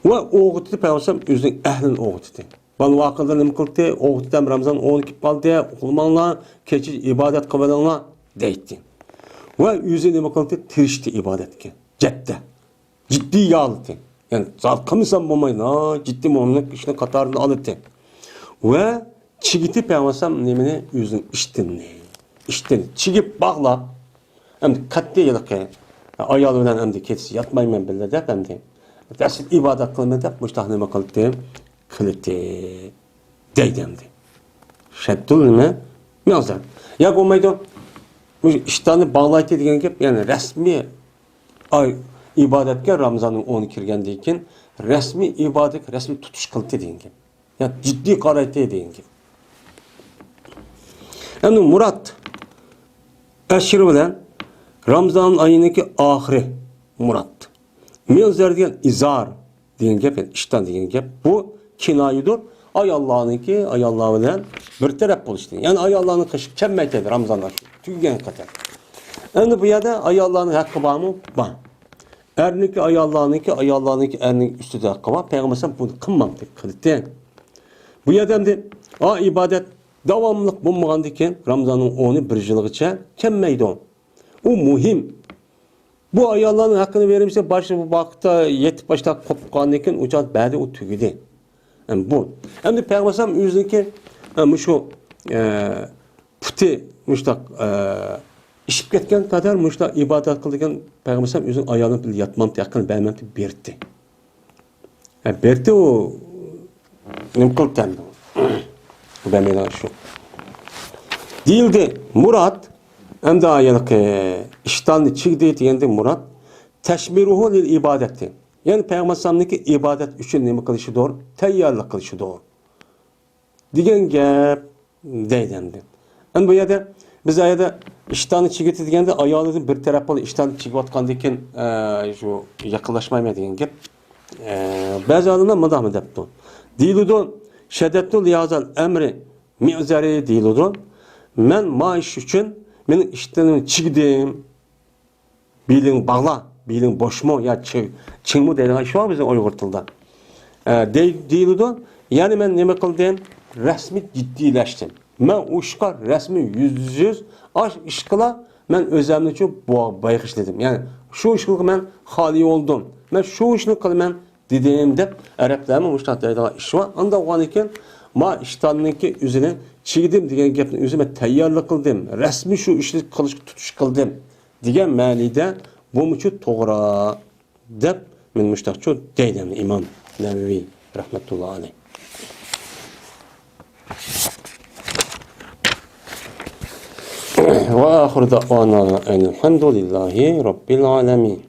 ۋە ئويغىتتى پەيغەمبەر ئۆزىنىڭ ئەھلىنى ئويغىتتى. بالىنى ۋاقىتلىرى نېمە قىلدى؟ ئويغىتتى، رامزان ئونى كېلىپ قالدى، ئۇخلىماڭلار، كېچە ئىبادەت قىلىۋېلىڭلار دەيتتى. ۋە ئۆزى نېمە قىلدى؟ تىرىشتى ئىبادەتكە، جەددە. جىددىي يالتى. يەنى زات قىلمىسام بولمايدۇ. ھا، جىددىي مۇھىملىق ئىشنى قاتارىدا ئالىتى. ۋە چىگىتى پەيغەمبەر نېمىنى؟ ئۆزىنىڭ ئىشتىنىنى. ئىشتىنى چىگىپ باغلاپ، ئەمدى قەتئىي ھېلىقى ئايال بىلەن ئەمدى كېچىسى ياتمايمەن بىللە دەپ ئەمدى. دەسلەپ ئىبادەت قىلىمەن دەپ مۇشتاق نېمە قىلدى؟ قىلىتى. دەيدۇ ئەمدى. شەددۇل نېمە؟ مەزەر. يا بولمايدۇ. مۇشۇ ئىشتاننى باغلايتتى دېگەن گەپ، يەنى رەسمىي ئاي ئىبادەتكە رامزاننىڭ ئونى كىرگەندىن كېيىن رەسمىي ئىبادەت، رەسمىي تۇتۇش قىلتى دېگەن گەپ. يا جىددىي قارايتتى دېگەن گەپ. ئەمدى مۇراد ئەشىر بىلەن رامزان ئايىنىڭكى ئاخىرى مۇراد. مىزەر دېگەن ئىزار دېگەن گەپ، يەنى ئىشتان دېگەن گەپ. بۇ كىنايىدۇر. ئاياللارنىڭكى، ئاياللار بىلەن بىر تەرەپ بولۇشتىن. يەنى ئاياللارنىڭ قېشىغا كەلمەيتتى رامزاندا، تۈگىگەنگە قەدەر. ئەمدى بۇ يەردە ئاياللارنىڭ ھەققى بارمۇ؟ بار. ئەرنىڭكى ئاياللارنىڭكى، ئاياللارنىڭكى ئەرنىڭ ئۈستىدە قىلغان، پەيغەمبەر ئەلەيھىسسالام بۇنى قىلمامدۇ، قىلدى. بۇ يەردە ئەمدى، ئا، ئىبادەت داۋاملىق بولمىغاندىكىن، رامىزاننىڭ ئونى بىر يىلغىچە كەلمەيدۇ. ئۇ مۇھىم. بۇ ئاياللارنىڭ ھەققىنى بېرىمىز، باشتا بۇ ۋاقىتتا يېتىپ باشلاپ قوپۇپ قالغاندىن كېيىن، ئۇ چاغ بەدە ئۇ تۈگىدى. ئەمدى بۇ. ئەمدى پەيغەمبەر ئەلەيھىسسالام ئۆزىنىڭكى، ئە، مۇشۇ، ئە، پۇتى مۇشتاق، ئە، ئىششىپ كەتكەن قەدەر مۇشتاق ئىبادەت قىلىدىكەن، پەيغەمبەر ئەلەيھىسسالام ئۆزىنىڭ ئايالى بىلەن ياتمامتى، ھەققىنى بەرمەمتى، بېرىتتى. ھە، بېرىتتى ئۇ، نېمە قىلدى ئەمدى؟ بەرمەيدىغان ئىش يوق. دېيىلدى، مۇراد، ئەمدى ھېلىقى ئىشتاننى چىگدى دېگەندىن مۇراد، تەشمىرۇھۇ لىل ئىبادەتى. يەنى پەيغەمبەر ئەلەيھىسسالامنىڭكى ئىبادەت ئۈچۈن نېمە قىلىشىدۇر؟ تەييارلىق قىلىشىدۇر. دېگەن گەپ دەيدۇ ئەمدى. ئەمدى بۇ يەردە بىز ئايەدە ئىشتاننى چىگىتى دېگەندە ئايالىدىن بىر تەرەپ بولۇپ ئىشتاننى چىگىۋاتقاندىن كېيىن، ئە، شۇ يېقىنلاشمايمەن دېگەن گەپ. ئە، بەزى ئالىملار مۇنداقمۇ دەپتۇ. دېيىلىدۇ، شەددەتتۇ لىھازال ئەمرى مىئزەرى دېيىلىدۇ. مەن ما ئىش ئۈچۈن مېنىڭ ئىشتىنىمنى چىگدىم. بېلىڭ باغلا، بېلىڭ بوشمۇ يا چىڭ-، چىڭمۇ دەيدىغان ئىش بار بىزنىڭ ئۇيغۇر تىلىدا. ئە، دەي-، دېيىلىدۇ. يەنى مەن نېمە قىلدىم؟ رەسمىي جىددىيلەشتىم. مەن ئۇ ئىشقا رەسمىي يۈزدە يۈز ئاش ئىشقىلا مەن ئۆزەمنى شۇ بو-، بايقىشلىدىم. يەنى شۇ ئىشقا مەن خالىي بولدۇم. مەن شۇ ئىشنى قىلىمەن دېدىم دەپ ئەرەبلەرمۇ مۇشۇنداق دەيدىغان ئىش بار. ئانداق بولغاندىكىن ما ئىشتاننىڭكى ئۆزىنى چىگدىم دېگەن گەپنى ئۆزى مەن تەييارلىق قىلدىم، رەسمىي شۇ ئىشنى قىلىشقا تۇتۇش قىلدىم دېگەن مەنىدە بۇمۇچۇ توغرا دەپ مەن مۇشۇنداقچۇ دەيدۇ ئىمام نەۋەۋى رەھمەتۇللا ئەلەيھ. وآخر دعوانا أن الحمد لله رب العالمين.